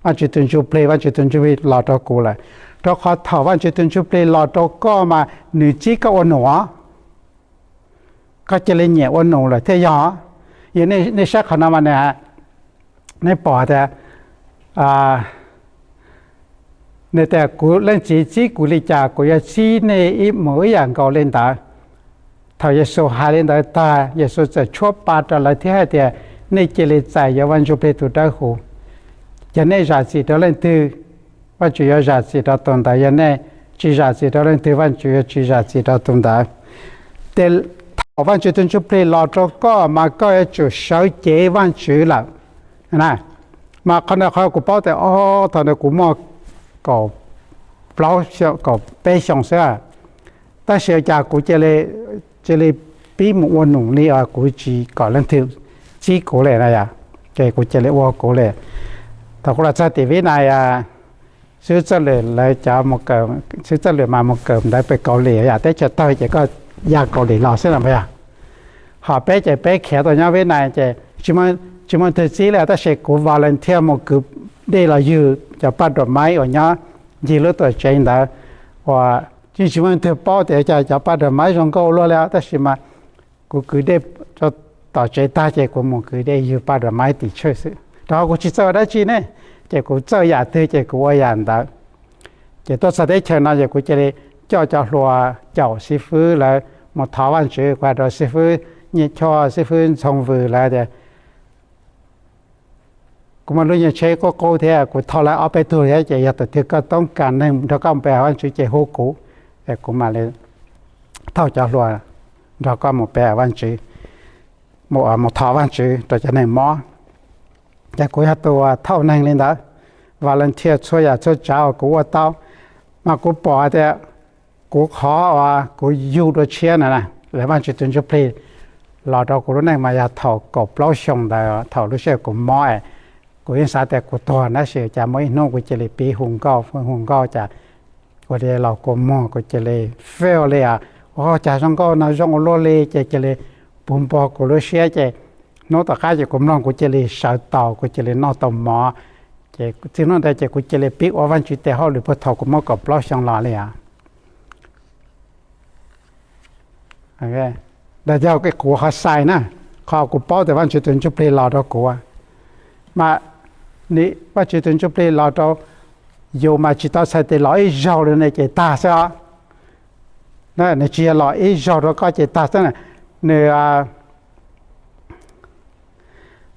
Vajtswv tus ntsuj plig, Vajtswv tus ntsuj plig los rau kuv lawm. Rau qhov thaum Vajtswv tus ntsuj plig los rau koj mas nws txib koj ua num os. Koj cia li nyiam ua num lawm thiaj yog. Yog nej saib qhov no mas nws, nej pom tias nws tias kuv Leej Txiv txib kuv li cas kuv yuav txib nej ib mus ib yam nkaus li ntawd. Thaum Yexus hais li ntawd tag, Yexus txawm tshuab pa rau lawv thiab hais tias, nej cia li txais yuav Vaj Ntsuj Plig tus Dawb Huv. Yog nej zam txim rau leej twg, Vajtswv yuav zam txim rau tus ntawd, yog nej tsis zam txim rau leej twg, Vajtswv yuav tsis zam txim rau tus ntawd. Ces thaum Vaj Ntsuj Plig los rau koj mas koj yuav tsum sawv cev Vajtswv lawm. Mas qhov ntawd qhov kuv paub tias o, thaum ntawd kuv muaj kaum plaub, kaum peb xyoo xwb, tab sis cas kuv cia li pib mus ua num li os, kuv tsis kom leej twg txib kuv li na yom, ces kuv cia li ua kuv li. Thaum kuv los txog tim Vib Nais, xib hwb Txawj Lwm lawv cov, xib hwb Txawj Lwm mas mus kawm ntawv pem Kaus Lim yom, teb chaws tawg ces koj ya Kaus Lim los xwb los mas yog. Ho peb ces peb khiav tuaj nyob Vib Nais ces tsis muaj twg txib li, tab sis kuv volunteer mus kwv dej los ywg cov paj dua maiv uas nyob ncig lub tuam tsev ntawd, uas tsis muaj twg paub tias cas cov paj dua maiv zoo nkauj luaj li, tab sis mas kuv kwv dej rau tom tsev tag ces kuv mus kwv dej ywg paj dua maiv tim church xwb, rau qhov kuv tsis txawj ua dab tsi ne, ces kuv txawj yam twg ces kuv ua yam ntawd. Ces tuaj txog teb chaws no ces kuv cia li coj cov hluas caum xib fwb lawv mus thov Vajtswv, kuv hais rau xib fwb Nyiaj Choj, xib fwb Ntxhoo Vws lawv tias, kuv muaj lub nyuag tsheb qub qub thiab, kuv thauj lawv ob peb tug thiab, ces yog tus twg koj toob kas neeg nrog koj mus pe hawm Vajtswv ces hu kuv, es kuv mam li thauj cov hluas nrog koj mus pe hawm Vajtswv, mus thov Vajtswv rau cov neeg mob. Ces kuv yog tus thauj neeg li ntawd, volunteer txhua yam txhua tsav uas kuv ua tau. Mas kuv pom tias kuv qhov uas kuv yug dua tshiab na, Vajtswv tus Ntsuj Plig los rau kuv lub neej mas yog thaum kaum plaub xyoo ntawd, thaum lub sij hawm kuv mob, kuv yeej xav tias kuv tuag, tab sis cas muaj ib hnub kuv cia li pib hu nkauj, hu nkauj cas ua li los kua muag, kuv cia li feel li, o, cas zoo nkauj no zoo ua luaj li, ces cia li puv npo kuv lub siab, ces hnub tom qab ces kuv mloog kuv cia li sawv taus, kuv cia li noj tau mov. Ces txij hnub ntawd ces kuv cia li pib ua Vajtswv tes hauj lwm puag thaum kuv muaj kaum plaub xyoo los li os. Ntawd yog kuv qhov xais na, qhov kuv paub tias Vajtswv tus Ntsuj Plig los rau kuv. Mas Vajtswv tus Ntsuj Plig los rau yus mas tsis tau txhais tias los ib zaug li ne ces tag xwb os. Nws tsis yog los ib zaug rau koj ces tag xwb, nws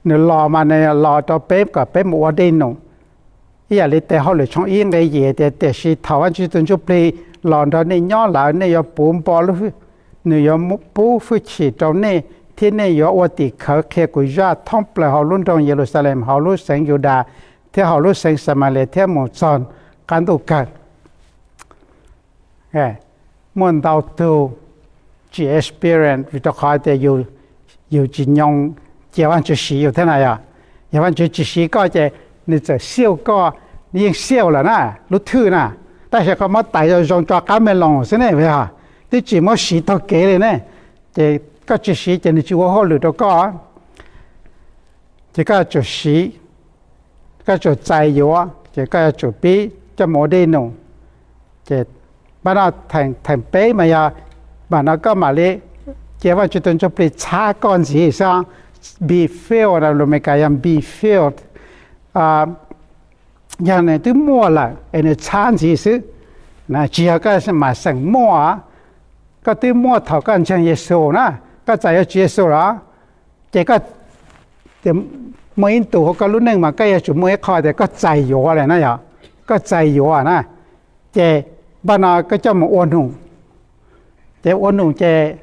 nws los mas nws los rau peb kom peb mus ua dej num. Ib yam li tes hauj lwm tshooj ib nqe yim tias, tiam sis thaum Vajtswv tus Ntsuj Plig los nrog nej nyob lawm, nej yuav puv npo, nws yuav pub hwj chim rau nej, thiab nej yuav ua tim khawv qhia kuv zaj thoob plaws hauv lub nroog Yeluxalees, hauv lub xeev Yudas, thiab hauv lub xeev Xamaliyas thiab mus txog qab ntuj kawg. Muaj ntau tug tsis experience vim rau qhov tias yus tsis nyoo cia Vajtswv siv yus thiab na yom. Yog Vajtswv tsis siv koj ces nws txawm xiauj koj, nws yeej xiauj lawm na, lub thwj na, tab sis koj muab tais zoo zoo tso qab me loos xwb ne, yog twb tsis muab siv taug kev li ne, ces koj tsis siv ces nws tsis ua hauj lwm rau koj. Ces koj yuav tsum siv, koj yuav tsum txais yuav, ces koj yuav tsum pib coj mus ua dej num. Ces npaj no theem peb mas yog, npaj no koj mam li cia Vajtswv tus Ntsuj Plig txhab koj ntxiv xwb. Be filled, lus Meskas yog be filled. yog nws twb muaj lawm es nws txhab ntxiv xwb, tsis yog koj mam xeem muaj. Koj twb muaj thaum koj ntseeg Yexus na, koj txais yuav Tswv Yexus los, ces koj, muaj ib ntus hauv koj lub neej mas koj yuav tsum muaj ib qho tias koj txais yuav lawm na yog, koj txais yuav na, ces npaj no koj coj mus ua num, ces ua num ces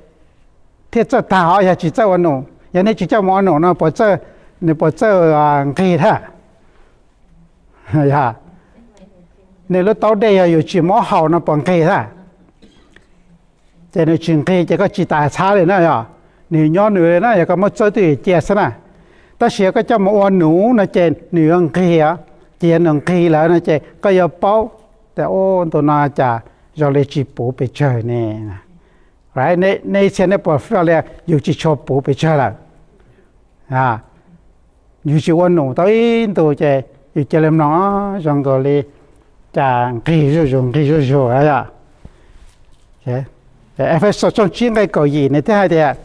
thiaj txawj tag os, yog tsis txawj ua num, yog nej tsis coj mus ua num no puas txawj, nws puas txawj nqig thiab? Nws lub taub dej yog yus tsis muab haus no puas nqig thiab? Ces nws tsis nqig ces koj tsis tas txhab li na yog, nws nyob nws li na, yog koj muab txawb twj ywm cia xwb na. Tab sis yog koj coj mus ua num no ces nws yuav nqig os, ces yog nws nqig lawm no ces koj yuav paub tias, u, ntu no cas zoo li tsis puv pes tsawg ne. Nej ib txhia nej puas feel li yus tsis tshua puv pes tsawg lawm? Yus tsis ua num tau ib ntus ces yus cia li mloog zoo nkaus li cas nqig zuj zus nqig zuj zus. Efexus tshooj tsib nqe kaum yim nws thiaj hais tias,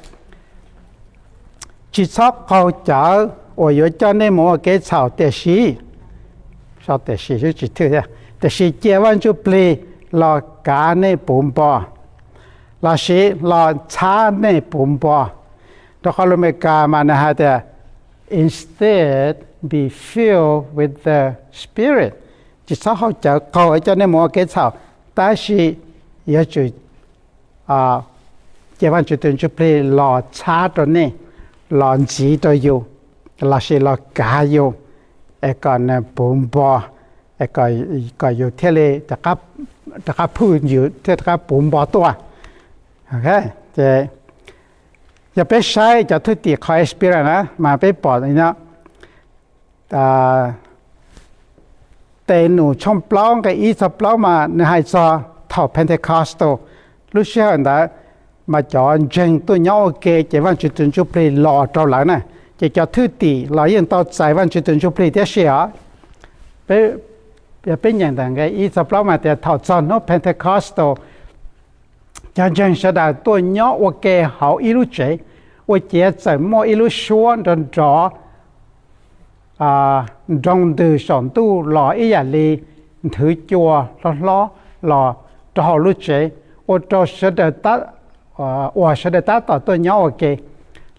tsis txhob qaug cawv uas yuav coj nej mus ua kev txhaum, tiam sis, tiam sis, tiam sis cia Vaj Ntsuj Plig los kav nej puv npo, lossis los txhab nej puv npo. Rau qhov lus Amelikas mas nws hais tias, instead be filled with the Spirit. Tsis txhob haus cawv qaug coj nej mus ua kev txhaum, tab sis yuav tsum cia Vaj Ntsuj Plig los txhab rau nej, los ntxiv rau yus, lossis los kav yus, es kom nws puv npo, kom yus thiaj li rov qab phwj, yus thiaj rov qab puv npo tuaj. Yog peb saib cov thwj tim qhov experience na mas peb pom Tes Num tshooj plaub nqe ib txog plaub mas nws hais txog thaum Pentecostal lub sij hawm ntawd mas cov ntseeg tuaj nyob ua ke ces Vaj Ntsuj Tus Ntsuj Plig los rau lawv na, ces cov thwj tim los yeej tau txais Vaj Ntsuj Tus Ntsuj Plig thiab si os. Peb nyeem ntawm nqe ib txog plaub mas tias thaum txog hnub Pentecostal, cov ntseeg sawv daws tuaj nyob ua ke hauv ib lub tsev, ua ciav txawm muaj ib lub suab nrov nrov, nroo ntws saum ntuj los ib yam li nthwv cua hlob hlob los rau hauv lub tsev, ua rau sawv daws, uas sawv daws tab tom tuaj nyob ua ke,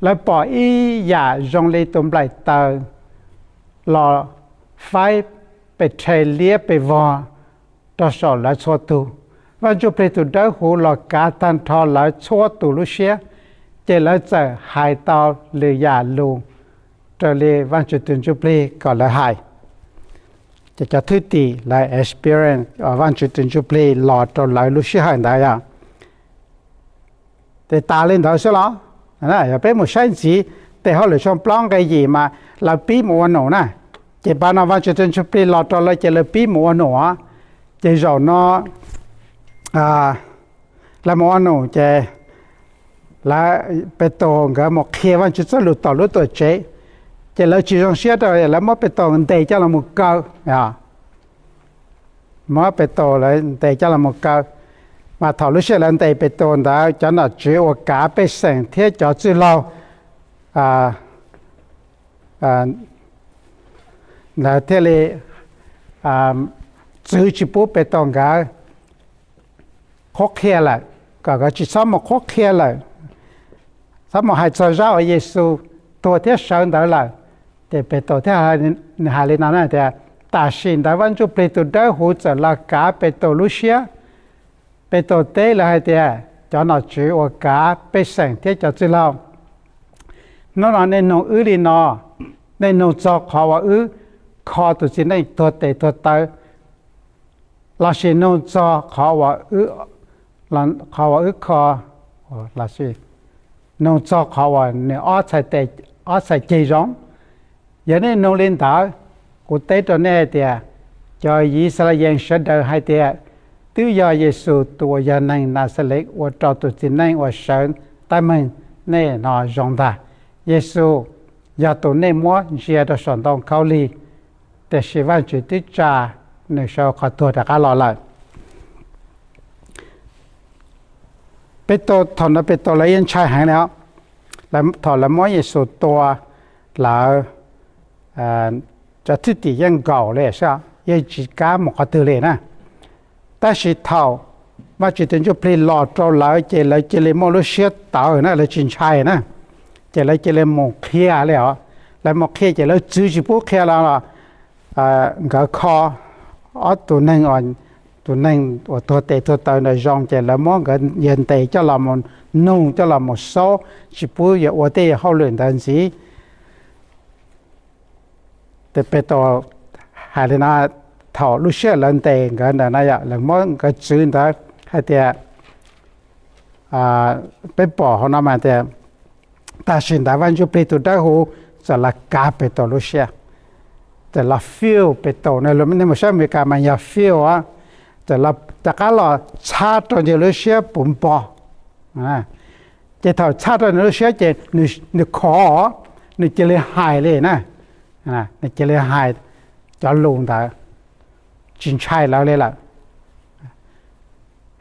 lawv pom ib yam zoo li tus nplaim taws los faib pes rhe liab pes vog rau saum lawv txhua tus. Vaj Ntsuj Plig tus Dawb Huv los kav tag nrho lawv txhua tus lub siab, ces lawv txawm hais tau lwm yam lus raws li Vaj Ntsuj Tus Ntsuj Plig kom lawv hais. Ces cov thwj tim lawv experience Vaj Ntsuj Tus Ntsuj Plig los rau lawv lub sij hawm ntawd os. Ces tas li ntawd xwb los? Yog peb mus saib ntxiv tes Hauj Lwm tshooj plaub nqe yim mas lawv pib mus ua num na. Ces pas no Vaj Ntsuj Tus Ntsuj Plig los rau lawv ces lawv pib mus ua num os. Ces zaum no lawv mus ua num ces lawv, Petus nkawd mus qhia Vaj Ntsuj Plig txoj lus tom lub tuam tsev, ces lawv tsis zoo siab rau, lawv muab Petus ntes coj los mus kaw. Muab Petus lawv ntes coj los mus kaw. Mas thaum lub sij hawm lawv ntes Petus ntawd cov nom tswv uas kav pej xeem thiab cov txwj laug lawv thiaj li txwv tsis pub Petus nkawd qhuab qhia lawm, kom nkawd tsis txhob mus qhuab qhia lawm, txhob mus hais txog zaj uas Yexus tuag thiab sawv ntawd lawm. Ces Petus thiaj, nws hais li no na tias, tam sim ntawd Vaj Ntsuj Plig tus Dawb Huv txawm los kav Petus lub siab. Petus teb lawv hais tias, cov nom tswv uas kav pej xeem thiab cov txwj laug, hnub no nej nug wb li no, nej nug txog qhov uas wb kho tus txiv neej tuag tes tuag taw, lossis nug txog qhov uas, qhov uas wb kho, lossis nug txog qhov uas nws ob txhais ceg zoo? Yog nej nug li ntawd, kuv teb rau nej hais tias, cov Yixalayees sawv daws hais tias, twb yog Yexus tus uas yog neeg Naxales ua rau tus txiv neej uas sawv tab meeg nej no zoo ntag. Yexus yog tus nej muab ntsia rau saum ntoo khaub lig, tiam sis Vajtswv twb tsa nws sawv qhov tuag rov qab los lawm. Petus, thaum ntawd Petus lawv yeej ntshai heev li os. Thaum lawv muab Yexus tua, lawv, cov thwj tim yeej nkaum li xwb. yeej tsis kam mus qhov twg li na. Tab sis thaum Vajtswv tus Ntsuj Plig los rau lawv ces lawv cia li muaj lub siab tawv na, lawv tsis ntshai na. Ces lawv cia li mus qhia li os. Lawv mus qhia ces lawv txwv tsis pub qhia los nkawd kho ob tug neeg, tus neeg uas tuag tes tuag taw ntawd zoo, ces lawv muab nkawd yawg ntes coj los mus nug, coj los mus xaub, tsis pub yawg ua tej hauj lwm ntawd ntxiv. Tes Petus hais li no, thaum lub sij hawm lawv ntes nkawd ntawd na yom, lawv muab nkawd txwv ntawd hais tias, peb pom hauv no mas tias, tam sim ntawd Vaj Ntsuj Plig tus Dawb Huv txawm los kav Petus lub siab, txawm los fill Petus, nej mus saib Amelikas mas yog fill, txawm rov qab los txhab rau nws lub siab puv npo. Ces thaum txhab rau nws lub siab ces nws khov, nws cia li hais li na, nws cia li hais cov lus ntawd, tsis ntshai lawv li lawm.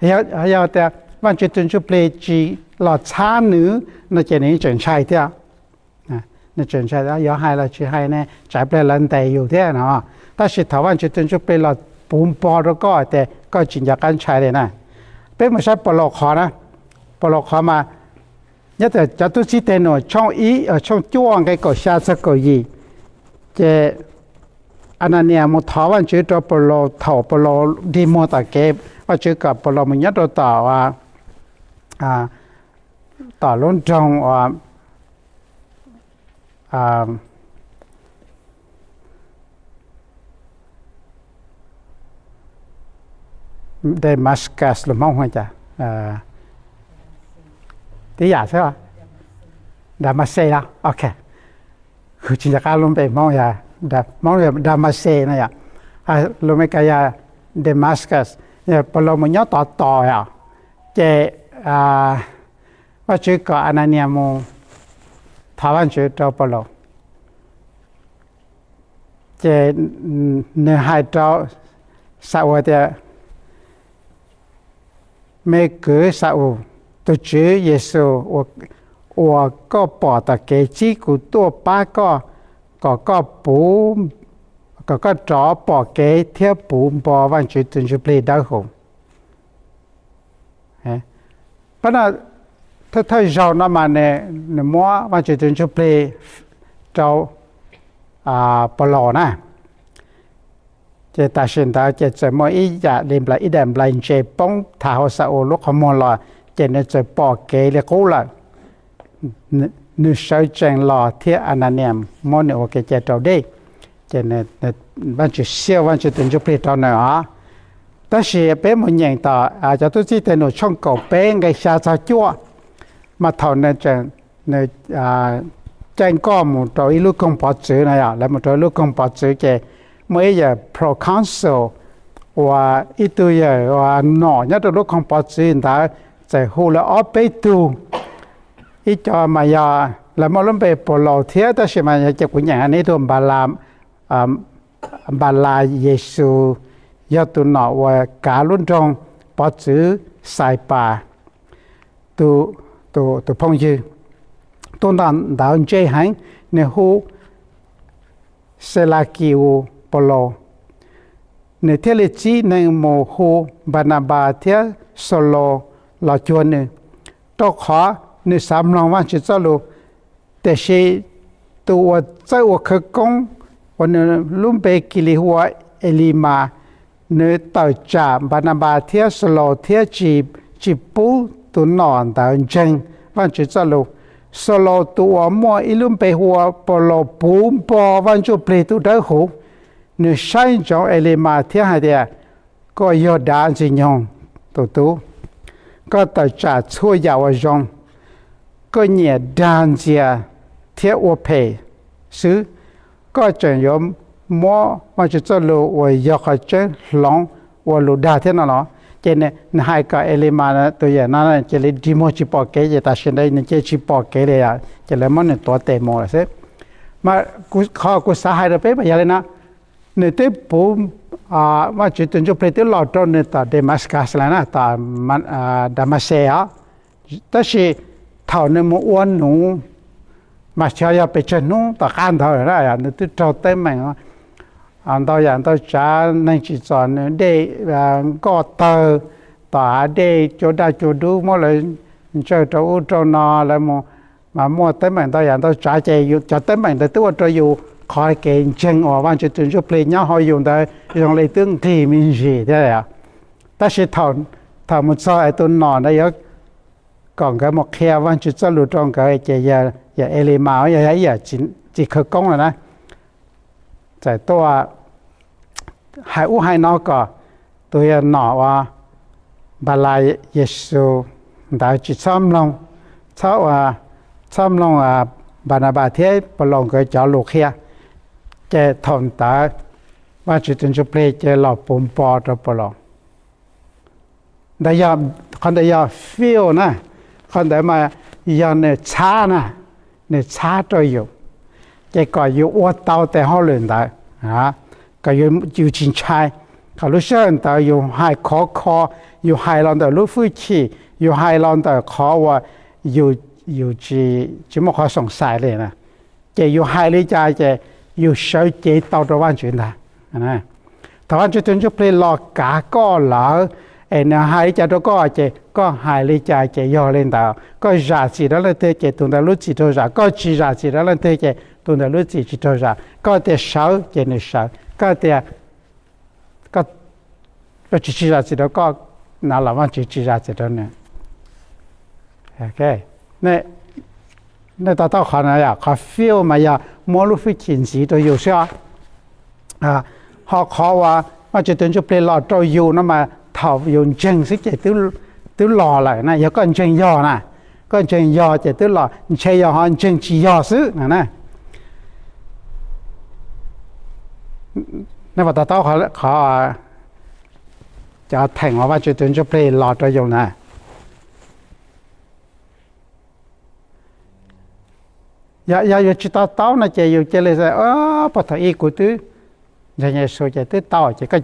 Yog tias Vaj Tswv tus Ntsuj Plig tsis los txhab nws no ces nws yeej tseem ntshai thiab. Nws tseem ntshai, yuav hais los tsis hais ne, tsam pliag lawv ntes yus thiab no. Tab sis thaum Vaj Tswv tus Ntsuj Plig los puv npo rau koj tias koj tsis nco qab ntshai li na. Peb mus saib Paulus qhov na, Paulus qhov mas nyob tias cov tub txib teg num tshooj ib, tshooj cuaj nqe kaum xya txog kaum yim, ces Ananias mus thov Vaj Tswv rau Paulus thaum Paulus dig muag tom kev, Vaj Tswv kom Paulus mus nyob rau tom, tom lub nroog uas Damascus lus Hmoob cas, tib yam xwb, Damaxes los ok, kuv tsis nco qab lub npe Hmoob, Hmoob Damaxes no yom, lus Meskas yog Damascus, Paulus mus nyob tod tos yom, ces Vaj Tswv kom Ananias mus thov Vaj Tswv rau Paulus. Ces nws hais rau Xa-ules tias, me kwv Xa-ules, tus Tswv Yexus uas koj pom tom kev txib kuv tuaj pab koj, kom koj puv, kom koj rov pom kev thiab puv npo Vaj Tswv tus Ntsuj Plig Dawb Huv. Pab no, thawj thawj zaug no mas nws muab Vaj Tswv tus Ntsuj Plig rau Paulus na. Ces tam sim ntawd ces txawm muaj ib yam li nplai, ib daim nplai ntse poob thav hauv Xa-ules lub qhov muag los, ces nws txawm pom kev li qub lawm. Nws sawv tsees los thiab Ananias muab nws ua kev cai raus dej, ces Vaj Tswv xia Vaj Tswv tus Ntsuj Plig rau nws os. Tab sis peb mus nyeem tom cov tub txib teg num tshooj kaum peb nqe xya txog cuaj, mas thaum nws, nws caij nkoj mus rau ib lub koog pov txwv no yom, lawv mus rau ib lub koog pov txwv ces muaj ib yawg proconsul uas ib tug yawg uas nom nyob rau lub koog pov txwv ntawd txawm hu lawv ob peb tug. Ib co mas yog lawv muaj lub npe Paulus thiab, tab sis mas yog ces kuv nyeem ne, ib tug Npala, Npala Yexus yog tus nom uas kav lub nroog pov txwv Xaipas, tus phooj ywg. Tuaj nto ntawv ntse heev, nws hu Xelakis ua Paulus. Nws thiaj li txib neeg mus hu Npananpas thiab Xaulaus los cuag nws, rau qhov nws xav mloog Vajtswv txoj lus. Tiam sis tus uas txawj ua khawv koob uas nws lub npe Kilis hu ua Elimas, nws tawm tsam Npananpas thiab Xaulaus thiab tsis, tsis pub tus nom ntawd ntseeg Vajtswv txoj lus. Xaulaus tus uas muaj ib lub npe hu ua Paulus puv npo Vaj Ntsujplig tus Dawbhuv. Nws saib ntsoov Elimas thiab hais tias, koj yog dav ntxwg nyoog tus tub, koj tawm tsam txhua yam uas zoo, koj nyiam dag ntxias thiab ua phem xwb, koj tseem yuav muab Vajtswv txoj lus uas yog qhov tseeb hloov ua lus dag thiab no los? Ces nws hais kom Elimas tus yawm no cia li dig muag tsis pom kev, ces tam sim ntawd nws cia li tsis pom kev li, ces lawv muab nws tuav tes mus lawm xwb. Mas qhov kuv xav hais rau peb mas yog li no, nws twb puv, Vajtswv tus Ntsujplig twb los rau nws tom Damascus lawm na, tom Damaxes os. Tab sis thaum nws mus ua nuv, mas xyov yog pes tsawg hnub tom qab ntawd lawm na, nws twb raug teeb meem ntau yam ntau tsav, neeg tsim txom nws dej nkoj tawg, tom hav dej cua daj cua dub muab lawv ntsawj rau ub rau no, lawv mus mas muaj teeb meem ntau yam ntau tsav ces cov teeb meem ntawd twb ua rau yus qhov kev ntseeg uas Vajtswv tus ntsuj plig nyob hauv yus ntawd zoo li twb nqig me ntsis thiab. Tab sis thaum mus txog es tus nom ntawd yuav kom nkawd mus qhia Vajtswv txoj lus rau nkawd ces yog Elimas yog ib yam txiv khawv koob lawm na, txawm tuaj hais ub hais no kom tus yog nom uas Npalayesus ntawd tsis txhob mloog, txhob, txhob mloog Npananpas thiab Paulus nkawd cov lus qhia. Ces thaum ntawd Vajtswv tus ntsuj plig ces los puv npo rau Paulus. Ntawd yog, qhov ntawd yog fill na, qhov ntawd mas yog nws txhab na, nws txhab rau yus, ces kom yus ua tau tes hauj lwm ntawd, kom yus tsis ntshai. Kom lub sij hawm ntawd yus hais khov kho, yus hais los ntawm lub hwj chim, yus hais los ntawm qhov uas yus, yus tsis, tsis muaj qhov xoom xais li na, ces yus hais li cas ces yus sawv cev tau rau Vajtswv ntag. Thaum Vajtswv tus ntsuj plig los kav koj lawm, es nws hais li cas rau koj ces koj hais li cas ces yog li ntawd. Koj zam txim rau leej twg ces tus ntawd lub txim raug zam, koj tsis zam txim rau leej twg ces tus ntawd lub txim tsis raug zam. Koj tias sawv ces nws sawv, koj tias koj, Vajtswv tsis zam txim rau koj, na los Vajtswv tsis zam txim rau nws. Nej to taub qhov no, qhov fill mas yog muab lub hwj chim ntxiv rau yus xwb os. Ho qhov uas Vajtswv tus ntsuj plig los rau yus no mas thaum yus ntseeg xwb ces twb los lawm na, yog koj ntseeg yog na, koj ntseeg yog ces twb los, ntshe yog ho ntseeg tsis yog xwb no na. Nej puas to taub qhov cov theem uas Vajtswv tus ntsuj plig los rau yus na? Yog, yog yus tsis to taub no ces yus cia li, puag thaum ub kuv twb ntseeg Yexus ces twb tau ces koj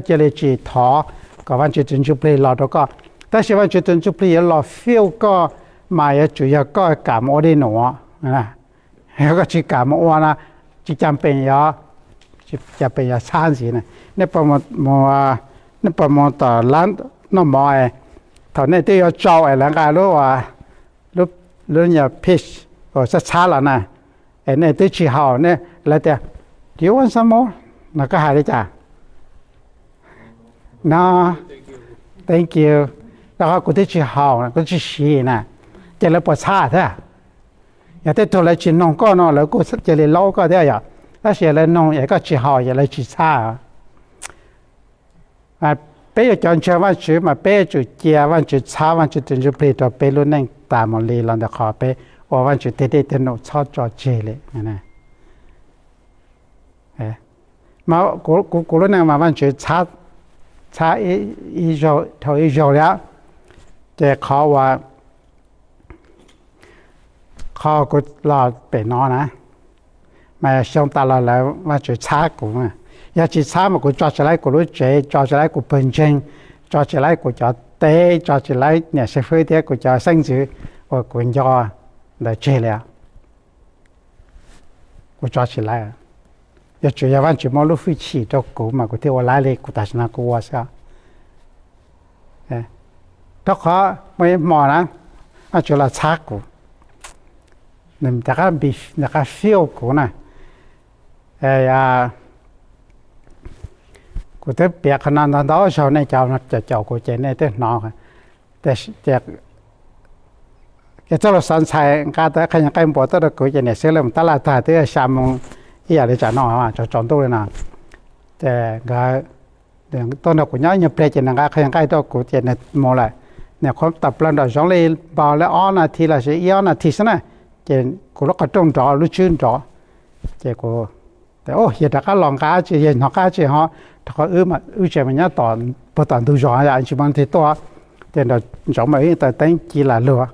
cia li tsis thov kom Vajtswv tus ntsuj plig los rau koj. Tab sis Vajtswv tus ntsuj plig yuav los fill koj mas yuav tsum yog koj kam mus ua dej num. Yog koj tsis kam mus ua no, tsis cas pem yog, tsis cas pem yog txhab ntxiv na. Nej puas mus tom lab noj mov, thaum nej twb yuav tsau es lawv nqa lub, lub nyuag piece uas txhab txhab los na, es nej twb tsis haus, nej, lawv tias, Do you want some more? No koj hais li cas? No, thank you. Rau qhov kuv twb tsis haus, kuv tsis siv na. Ces lawv puas txhab thiab? Yog tej tug lawv tsis noog koj no lawv kuj cia li laub koj thiab yom. Tab sis lawv noog es koj tsis haus ces lawv tsis txhab. Peb yog cov ntseeg Vajtswv mas peb yuav tsum cia Vajtswv txhab Vajtswv tus ntsuj plig rau peb lub neej tas mus li los ntawm qhov peb ua Vajtswv tej dej tej num txhob tso tseg li. Kuv, kuv lub neej mas Vajtswv txhab, txhab dhau ib zaug li. Ces qhov uas, qhov kuv los pem no na, mas xyoo tas los lawv Vajtswv txhab kuv. Yog tsis txhab mas kuv tso tsis laib kuv lub tsev, tso tsis laib kuv pawg ntseeg, tso tsis laib kuv cov teb, tso tsis laib niam xib fwb thiab kuv cov xeeb ntxwv uas kuv nco ntawd tseg li. Kuv tso tsis laib. Yuav tsum yog Vajtswv muab lub hwj chim rau kuv mas kuv thiaj ua laib li kuv tam sim no kuv ua xwb. Rau qhov muaj ib hmo na, Vajtswv los txhab kuv, nws rov qab fill kuv na. Kuv twb piav qhov no ntau ntau zaug, nej cov caum kuv ces nej twb hnov. Ces txoj lus xav ntxhais nqa tau qhov yog nqaij npua tuaj rau kuv ces niam xib fwb mus tab laj tag twb xya moo ib yam li tsam no, tsaus tsaus ntuj li no. Ces nkawd tuaj nrog kuv nyob ib nyuag pliag ces nws nqa qhov yog nqaij rau kuv ces nws mus lawm. Nws qhuav tawm plaws nram zoov li npaum li ob nas this los sis ib ob nas this xwb na, ces kuv lub qhov rooj nrov, lub tswb nrov. Ces kuv, yog rov qab los nqa tsi, yog hnov qab tsi ho, rau qhov wb tseem mas nyob puag tom ntug zos yom, tsis muaj leej twg tuaj. Ces nram zoov mas wb taws teeb ci lam luag.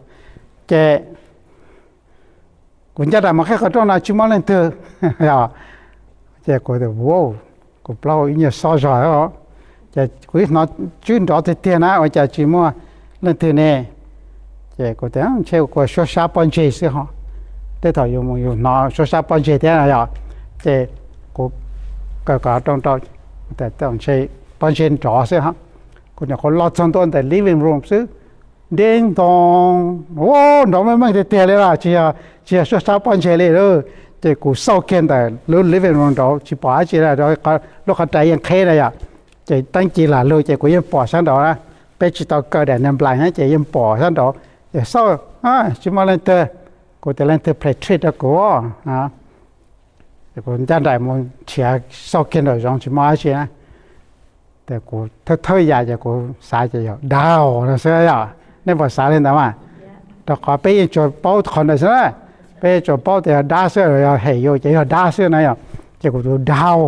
Ces kuv ncaj nraim mus qhib qhov rooj no tsis muaj leej twg. Ces kuv tias, Wow, kuv plaub hau ib nyuag xob zog. Ces kuv ib hnov tswb nrov tiag tiag na, ua cas tsis muaj leej twg ne? Ces kuv tias, Ntshe kuv suab sab pob ntseg xwb ho. Tej thaum yus mus yus hnov suab sab pob ntseg thiab no yom. Ces kuv kaw qhov rooj rau, ntshe pob ntseg nrov xwb. Kuv nyuam qhuav los txog ntua ntawm living room xwb, deb ntoo, nrov meej meej tiag tiag li los tsis yog, tsis yog suab sab pob ntseg li. Ces kuv xauj kiag ntawm lub living room nraud tsis pom dab tsi li, lub qhov rais yeej qheb na yom. Ces teeb ci lam lug ces kuv yeej pom sab nraud na, peb tsis tau kaw daim nplas ces yeej pom sab nraud. Ces xauj, tsis muaj leej twg, kuv tias leej twg play trick rau kuv. Kuv ncaj nraim mus nrhiav xauj kiag nraum zoov tsis muaj dab tsi na. Ces kuv thawj thawj yam ces kuv xav ces yog dab no xwb yom, nej puas xav li ntawd mas? Rau qhov peb yeej tsuas paub qhov ntawd xwb na, peb yeej tsuas paub tias yog dab xwb, yog hem yus ces yog dab xwb na yom. Ces kuv tus dab,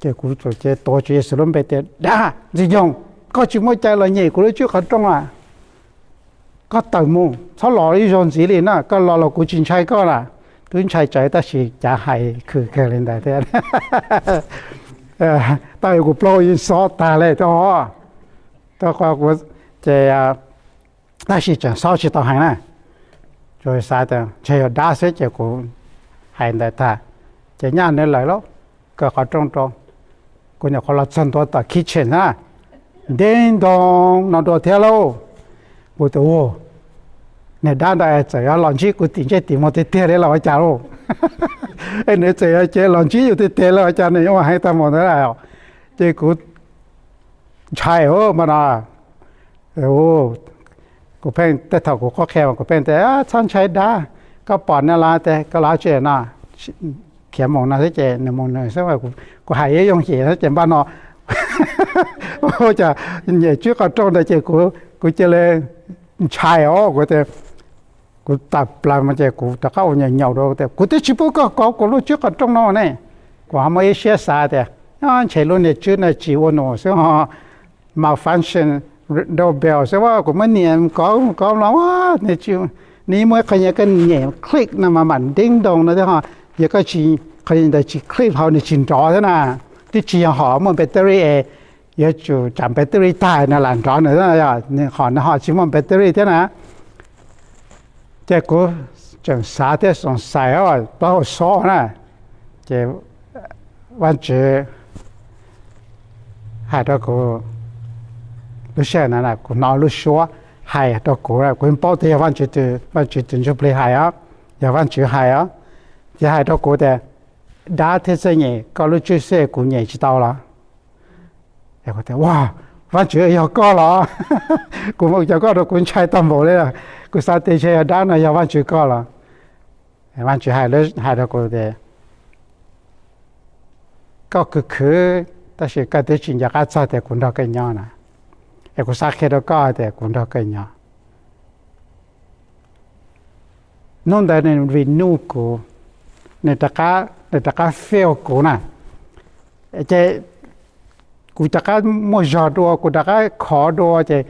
ces kuv txawm ces tuav Tswv Yexus lub npe tias dab, Ntxwg Nyoog, koj tsis muaj cai los nyem kuv lub tswb qhov rooj a, koj tawm mus txhob los ib zaug ntxiv li na, koj los los kuv tsis ntshai koj na. Twb ntshai tsawv tab sis cav hais khwv kawg li ntawd thiab. Tau kuv plaub yeej xob tag li os. Ces tab sis tseem xob tsis tau heev na, tsuas xav tias ntshe yog dab xwb ces kuv hais ntawd tag, ces nyaj nws lawm lauj, kaw qhov rooj rau. Kuv nyuam qhuav los txog ntua tom kitchen na, deb ntoo no dua thiab lauj. Kuv tias, niag dab ntawd txawm yuav los ntsib kuv tim ntsej tim muag tiag tiag li los ua cas lauj? Es nws txawm yuav cia los ntsib yus tiag tiag li ua cas nws yuav ua heev tag mus ntawd. Ces kuv ntshai ua npaum no. Kuv pheej, tej thaum kuv qhuab qhia mas kuv pheej tias, txhob ntshai dab, koj pom nws los tias koj los tsis no, khiav mus no xwb ces nws mus nws xwb. Kuv hais ib yooj yim xwb ces npaum no, ua cas nyem tswb qhov rooj ntawd ces kuv cia li ntshai os. Kuv tias, kuv tawm plaws mus ces kuv rov qab ua nyaum nyaum rau tias kuv twb tsis pub koj kauv kuv lub tswb qhov rooj no ne. Kuv ho muaj ib siab xav tias, ntshe lub niag tswb no tsis ua num xwb ho, malfunction doorbell xwb, kuv muab nias kauv kauv los, nws muaj ib qho nyuag koj nyem click no mas mam deb ntoo no thiab ho, yog koj tsis, qhov ntawd tsis click hauv nws tsis nrov thiab na. Twb tsis yog hom muaj battery es yuav tsum tsam battery tag no lam nrov nws, nws hom no ho tsis muaj battery thiab na. Ces kuv tseem xav thiab xoom xais plaub hau xob na, ces Vajtswv hais rau kuv, lub sij hawm ntawd kuv hnov lub suab hais rau kuv, kuv yeej paub tias yog Vajtswv, Vajtswv tus ntsuj plig hais os, yog Vajtswv hais os. Ces hais rau kuv tias, dab thiab txawj nyem koj lub tswb xwb kuv nyem tsis tau los? Ua, Vajtswv yog koj los? Kuv mus cov koj rau kuv ntshai tag npaum li, kuv xav tias ntshe yog dab no yog Vajtswv koj los. Vajtswv hais rau kuv tias, koj khwv khwv tab sis koj twb tsis nco qab txog tias kuv nrog koj nyob na. Es kuv xav qhia rau koj tias kuv nrog koj nyob. Hnub ntawd nws renew kuv, nws rov qab, nws rov qab fill kuv na. Ces kuv rov qab muaj zog dua, kuv rov qab khov dua ces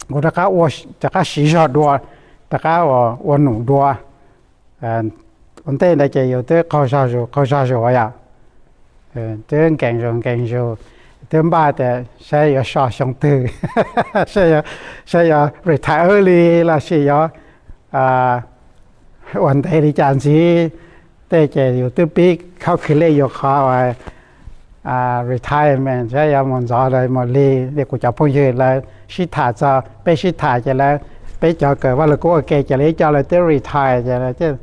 kuv rov qab, rov qab siv zog dua, rov qab ua num dua. Ua ntej ntawd ces yus twb qaug zog zus qaug zog zus yom, twb nkees zus nkees zus, twb npaj tias saib yuav so xyoo twg, saib yuav retire early los sis yuav ua ntev li cas ntxiv. Tej ces yus twb pib calculate yus qhov retirement saib yuav mus ntxov mus lig li. Kuv cov phooj ywg lawv sib tham txog, peb sib tham ces lawv, peb cov kawm Vaj Lug Kub ua ke ces lawv ib co lawv twb retire ces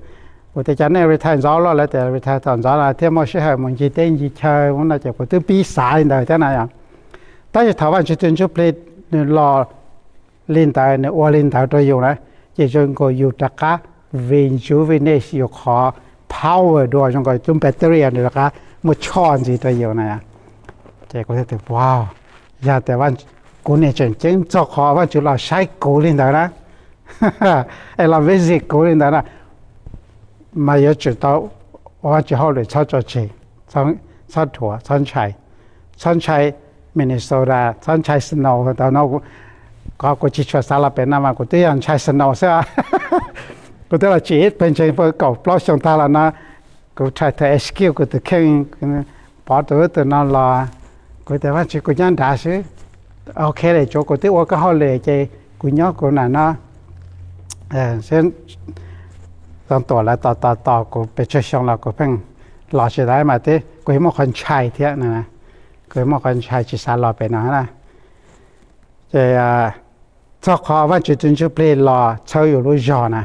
kuv tias cov nej retire ntxov luaj, lawv tias retire thaum ntxov no thiaj muaj sij hawm mus ncig teb ncig chaw no ces kuv twb pib xav li ntawd thiab na yom. Tab sis thaum Vajtswv tus ntsuj plig nws los li ntawd, nws ua li ntawd rau yus na, ces zoo nkaus yus rov qab rejuvenate yus qhov power dua, zoo nkaus lub battery nws rov qab muaj choj ntxiv rau yus na. Ces kuv thiaj tias, wow, yog tias kuv niag tseem ceeb txog qhov Vajtswv los saib kuv li ntawd na, es los visit kuv li ntawd na, mas yuav tsum tau ua Vajtswv hauj lwm txhob tso tseg, txhob dhuav, txhob ntshai, txhob ntshai Minnesota, txhob ntshai snow. Thaum no kuv tsis tshua xav los pem no mas kuv twb yog ntshai snow xwb. Kuv twb los tsim ib pawg ntseeg kaum plaub xyoo tag los no, kuv try to excuse kuv tus kheej, pov tus ub tus no los, kuv tias Vajtswv kuv nyob nrad xwb, ok li, tsuav kuv twb ua koj hauj lwm ces kuv nyob kuv nram no xwb. Tau tuam lawv tos tos tos kuv pes tsawg xyoo los kuv pheej los tsis tau mas twb kuv yuav muaj qhov ntshai thiab no, kuv yuav muaj qhov ntshai tsis xav los pem no na. Ces txog qhov Vajtswv tus Ntsuj Plig los txhawb yus lub zog na,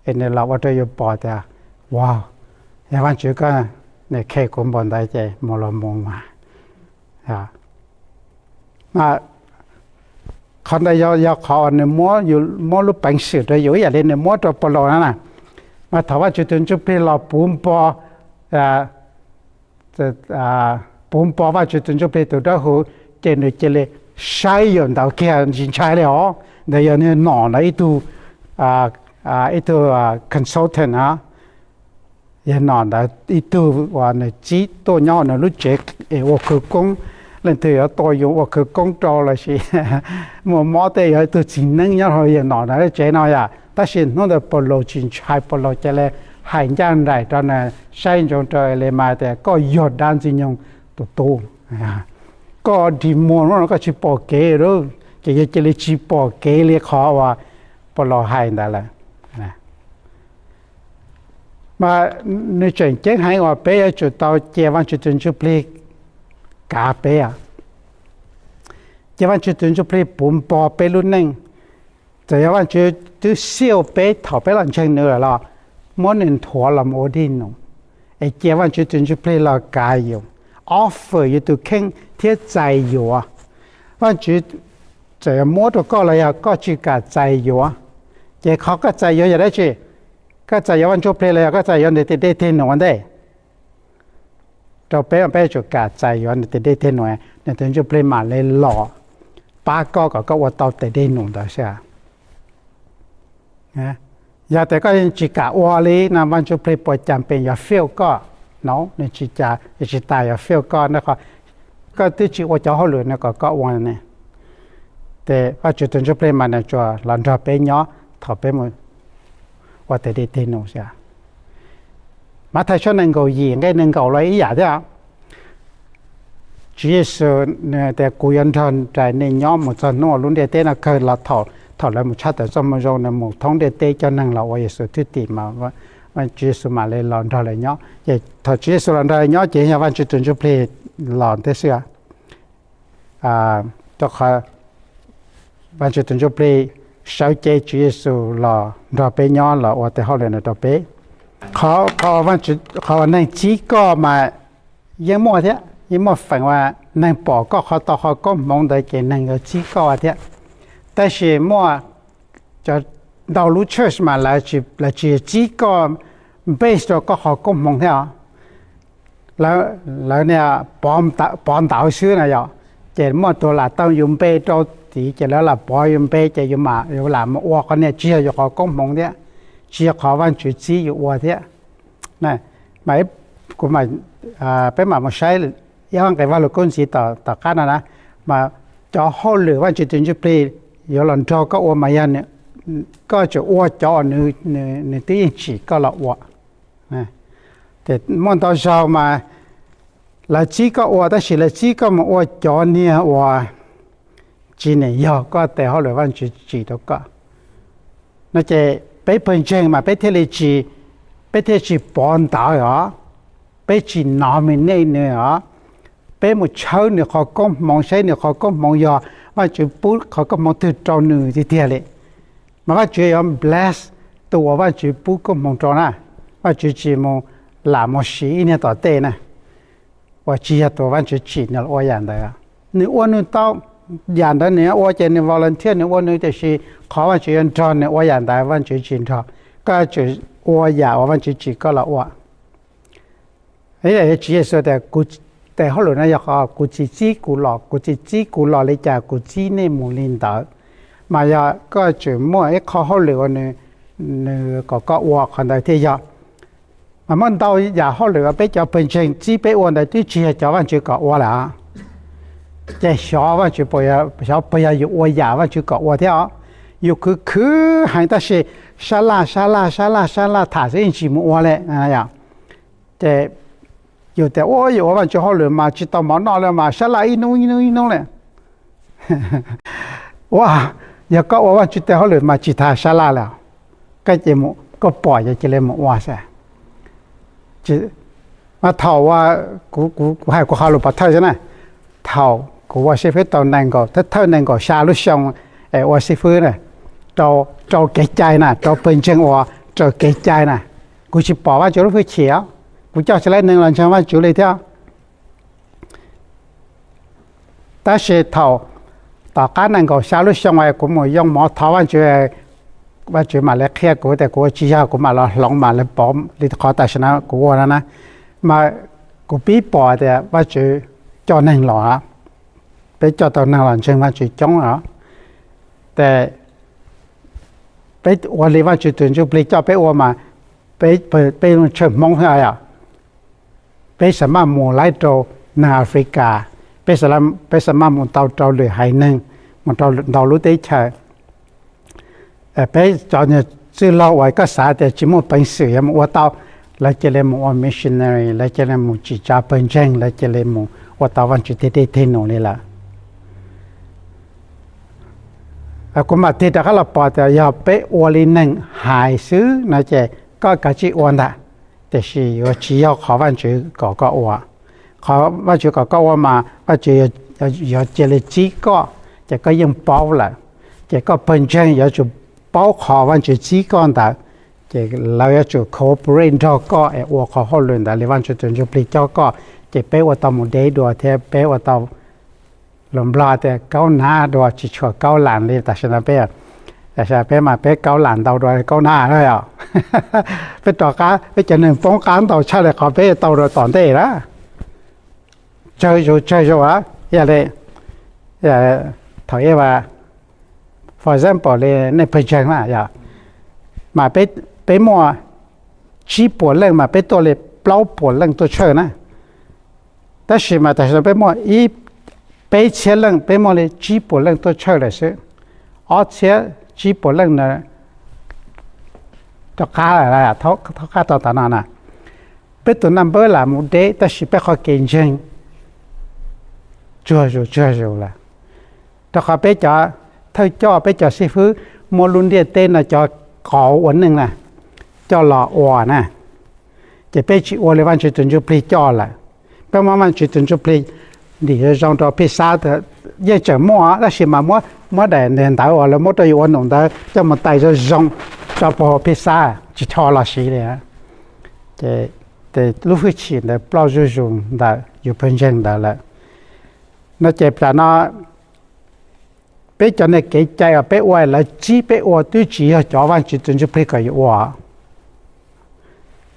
es nws los ua rau yus pom tias, wow, yog Vajtswv koj, nws khe kuv npaum ntawd ces mus los mus mas. Qhov ntawd yog qhov uas nws muab lub peev xwm rau yus ib yam li nws muab rau Paulus no na. Mas thaum Vajtswv tus Ntsuj Plig los puv npo puv npo Vajtswv tus Ntsuj Plig tus dawb huv, ces nws cia li saib yus ntawd kiag tsis ntshai li os. Ntawd yog nws nom ntawd ib tug, ib tug consultant, yog nom ntawd ib tug uas nws txib tuaj nyob nws lub tsev es ua khawv koob. Leej twg yuav tuaj yuav ua khawv koob rau lossis muaj mob tej, yog ib tug txiv neeb nyob hauv yawg nom ntawd lub tsev no yom. Tab sis hnub ntawd Paulus tsis ntshai, Paulus cia li hais ncaj nraim rau nws, saib ntsoov rau Elimas tias koj yog dab Ntxwg Nyoog tus tub, koj dig muag lub no koj tsis pom kev lawm, ces yog cia li tsis pom kev li qhov uas Paulus hais ntawd lawm. Mas nws tseem ceeb heev uas peb yuav tsum tau cia Vajtswv tus Ntsuj Plig kav peb, cia Vajtswv tus Ntsuj Plig puv npo peb lub neej. Txawm yog Vajtswv twb xyaum peb thaum peb los ntseeg nws lawm los muab nws nthuav los mus ua dig num, es cia Vajtswv tus Ntsuj Plig los kav yus, offer yus tus kheej thiab txais yuav. Vajtswv txawm yog muab rau koj los yog koj tsis kam txais yuav, ces qhov koj txais yuav yog dab tsi? Koj txais yuav Vaj Ntsuj Plig los yog koj txais yuav nws tes dej teg num ua ntej? Rau peb, peb yuav tsum kam txais yuav nws tes dej teg num, nws tus Ntsuj Plig mam li los pab koj kom koj ua tau tes dej num ntawd xwb. Yog tias koj tsis kam ua li no Vaj Ntsuj Plig puas cas pes yuav fail koj? No, nws tsis cas, nws tsis tas yuav fail koj, koj twb tsis ua cov hauj lwm nws kom koj ua ne. Ces Vajtswv tus Ntsuj Plig mas nws tsuas los nrog peb nyob thaum peb mus ua tes dej teg num xwb. Mathais tshooj nees nkaum yim nqe nees nkaum los ib yam thiab. Tswv Yexus nws tias kuv yuav nrog nraim nej nyob mus txog hnub uas lub ntiaj teb no kawg los. Thaum lawv mus tshaj tawm txoj moo zoo, nws mus thoob ntiaj teb coj neeg los ua Yexus thwj tim mas Tswv Yexus mam li los nrog lawv nyob. Ces thaum Tswv Yexus los nrog lawv nyob ces yog Vajtswv tus Ntsuj Plig los thiab xwb. Rau qhov Vajtswv tus Ntsuj Plig sawv cev Tswv Yexus los nrog peb nyob los ua tes hauj lwm no rau peb. Qhov uas neeg txib koj mas yeej muaj thiab, yeej muaj feem uas neeg pom koj qhov tau qhov koob hmoov ntawd ces neeg yuav txib koj thiab. Tab sis muaj cov ntau lub church mas lawv tsis txib koj based rau koj qhov koob hmoov thiab os. Lawv niag pov ntawv xwb na yom, ces muaj tus lam tau yus npe rau tid ces lawv lam pov yus npe ces yus lam mus ua qhov niag tsis yog yus qhov koob hmoov thiab, tsis yog qhov Vajtswv txib yus ua thiab. Mas kuv, peb mam mus saib ib ob nqe Vaj Lug Kub ntxiv tom qab no na, mas cov hauj lwm Vajtswv tus Ntsuj Plig yuav los nrog koj ua mas yog koj tsum ua cov uas nws twb yeej tsim koj los ua. Ces muaj ntau zaug mas lawv txib koj ua tab sis lawv txib koj mus ua cov niag uas tsis niam yog koj tes hauj lwm Vajtswv tsim rau koj. No ces peb pawg ntseeg mas peb thiaj li tsis, peb thiaj tsis pov ntawv os, peb tsis nominate nws os, peb mus tshawb nws qhov koob hmoov saib nws qhov koob hmoov yog Vajtswv pub qhov koob hmoov twg rau nws tiag tiag li. Mas Vajtswv yuav bless tus uas Vajtswv pub koob hmoov rau na. Vajtswv tsis mus lam mus siv ib niag tom tej na, uas tsis yog tus Vajtswv tsim nws los ua yam ntawd. Nws ua nws tau, yam ntawd nws ua ces nws volunteer nws ua nws, tiam sis qhov Vajtswv yuav nrog nws ua yam ntawd Vajtswv tsis nrog. Koj tsum ua yam uas Vajtswv tsim koj los ua. Tswv Yexus tias kuv tes hauj lwm no yog qhov kuv txiv txib kuv los, kuv txiv txib kuv los li cas kuv txib nej mus li ntawd. Mas yog koj tsum muaj ib qho hauj lwm uas nws kom koj ua qhov ntawd thiaj yog. Mas muaj ntau yam hauj lwm uas peb cov pawg ntseeg txib peb ua ntawd twb tsis yog cov Vajtswv kom ua lawm. Ces xyov Vajtswv, xyov puas yog yus ua yam Vajtswv kom ua thiab os. Yus khwv khwv heev tab sis sab laj sab laj sab laj sab laj tham xwb yeej tsis mus ua li. Ces yus tias ua yus ua Vajtswv hauj lwm mas tsis tau mov noj li mas sab laj ib hnub ib hnub ib hnub li. Ua, yog koj ua Vajtswv tes hauj lwm mas tsis tas sab laj li, koj ces koj pom ces cia li mus ua xwb. Mas thaum uas kuv, kuv hais kuv qhov lus pov thawj xwb na, thaum kuv ua xib fwb tau nees nkaum, thawj nees nkaum xya lub xyoo es ua xib fwb na, rau, rau kev cai na, rau pawg ntseeg uas raws kev cai na, kuv tsis pom Vajtswv lub hwj chim os, kuv coj tsis tau neeg los ntseeg Vajtswv li thiab. Tab sis thaum tom qab nees nkaum xya lub xyoo es kuv mus yoo mov thov Vajtswv, Vajtswv mam li qhia kuv tias kuv ua tsis yog, kuv mam los hloov mam li pov li qhov tam sim no kuv ua no na, mas kuv pib pom tias Vajtswv coj neeg los, peb coj tau neeg los ntseeg Vajtswv coob os. Ces peb ua li Vajtswv tus Ntsuj Plig coj peb ua mas, peb, peb tsawg Hmoob thiab yom, peb xa maj mus laib rau neeg Africa, peb xa, peb xa maj mus tau rau lwm haiv neeg, mus rau ntau lub teb chaws. Peb cov niag txwj laug uas koj xav tias tsis muaj peev xwm yuav mus ua tau, lawv cia li mus ua missionary, lawv cia li mus tsim tsa pawg ntseeg, lawv cia li mus ua tau Vajtswv tej dej tej num li lawm. Kuv mam tig rov qab los pom tias yog peb ua li neeg hais xwb no ces koj kav tsij ua ntag, tiam sis yuav tsis yog qhov Vajtswv kom koj ua. Qhov Vajtswv kom koj ua mas Vajtswv yuav cia li txib koj, ces koj yeej paub lawm. Ces koj pawg ntseeg yuav tsum paub qhov Vajtswv txib koj ntawd, ces lawv yuav tsum cooperate nrog koj es ua qhov hauj lwm ntawd li Vajtswv tus Ntsuj Plig coj koj. Ces peb ua tau mus deb dua thiab peb ua tau, lus Nplog tias kaub nab dua tsis tshua kaub las li tam sim no peb, tam sim no peb mas peb kaub las ntau dua kaub nab na yom. Peb rov qab, peb cov neeg poob qab ntau tshaj li qhov peb tau rau tom ntej na. Tsawg zus tsawg zus a, yog li, thaum ib, for example li nej pawg ntseeg na yom, mas peb muaj tsib puas leej mas peb tuaj li plaub puas leej tuaj tshawj na. Tab sis mas tam sim no peb muaj ib, peb txhiab leej, peb muaj li tsib puas leej tuaj tshawj lawm xwb. Ob txhiab tsib puas leej na, rov qab, thaub qab rau tom no na. Peb tus number lam mus deb tab sis peb qhov kev ntseeg tsuag zus tsuag zus lawm. Rau qhov peb cov thawj coj, peb cov xib fwb muab lub ntiaj teb no cov qauv ua neej na coj los ua na, ces peb tsis ua li Vajtswv tus Ntsuj Plig coj lawm. Peb muab Vajtswv tus Ntsuj Plig ntim zoo zoo rau phij xab, yeej tseem muaj tab sis mas muab, muab daim ntawv uas lawv muab rau yus ua num ntawd coj mus tais zoo zoo tso puag phij xab tsis tho los siv li. Ces lub hwj chim ntawd ploj zuj zus ntawm yus pawg ntseeg ntawd lawm. No ces tam no peb cov niag kev cai uas peb ua lawv txib peb ua twb tsis yog cov Vajtswv tus Ntsuj Plig kom yus ua.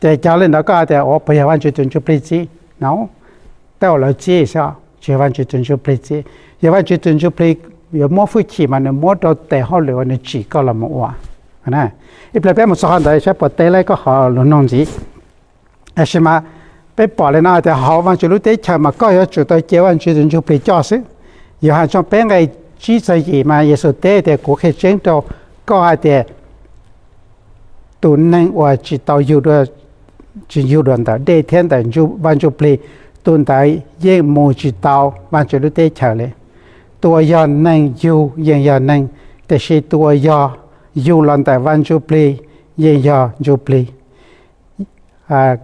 Ces cov li ntawd koj hais tias ua puas yog Vajtswv tus Ntsuj Plig txib no? Tej uas lawv txib xwb, tsis yog Vajtswv tus Ntsuj Plig txib. Yog Vajtswv tus Ntsuj Plig yuav muab hwj chim mas nws muab rau tes hauj lwm uas nws tsim koj los mus ua. Ib pliag peb mus txog qhov ntawd saib puas teb laib koj qhov lus nug ntxiv. Tab sis mas peb pom li no tias hauv Vajtswv lub teb chaws mas koj yuav tsum tau cia Vajtswv tus Ntsuj Plig coj xwb. Yauhas tshooj peb nqe tsib txog yim mas Yexus teb tias kuv qhia tseeb rau koj hais tias tus neeg uas tsis tau yug, tsis yug dua ntawm dej thiab ntawm Vaj Ntsujplig, tus ntawd yeej mus tsis tau Vajtswv lub teb chaws li. Tus uas yog neeg yug yeej yog neeg, tiam sis tus uas yog yug los ntawm Vaj Ntsujplig yeej yog Ntsujplig.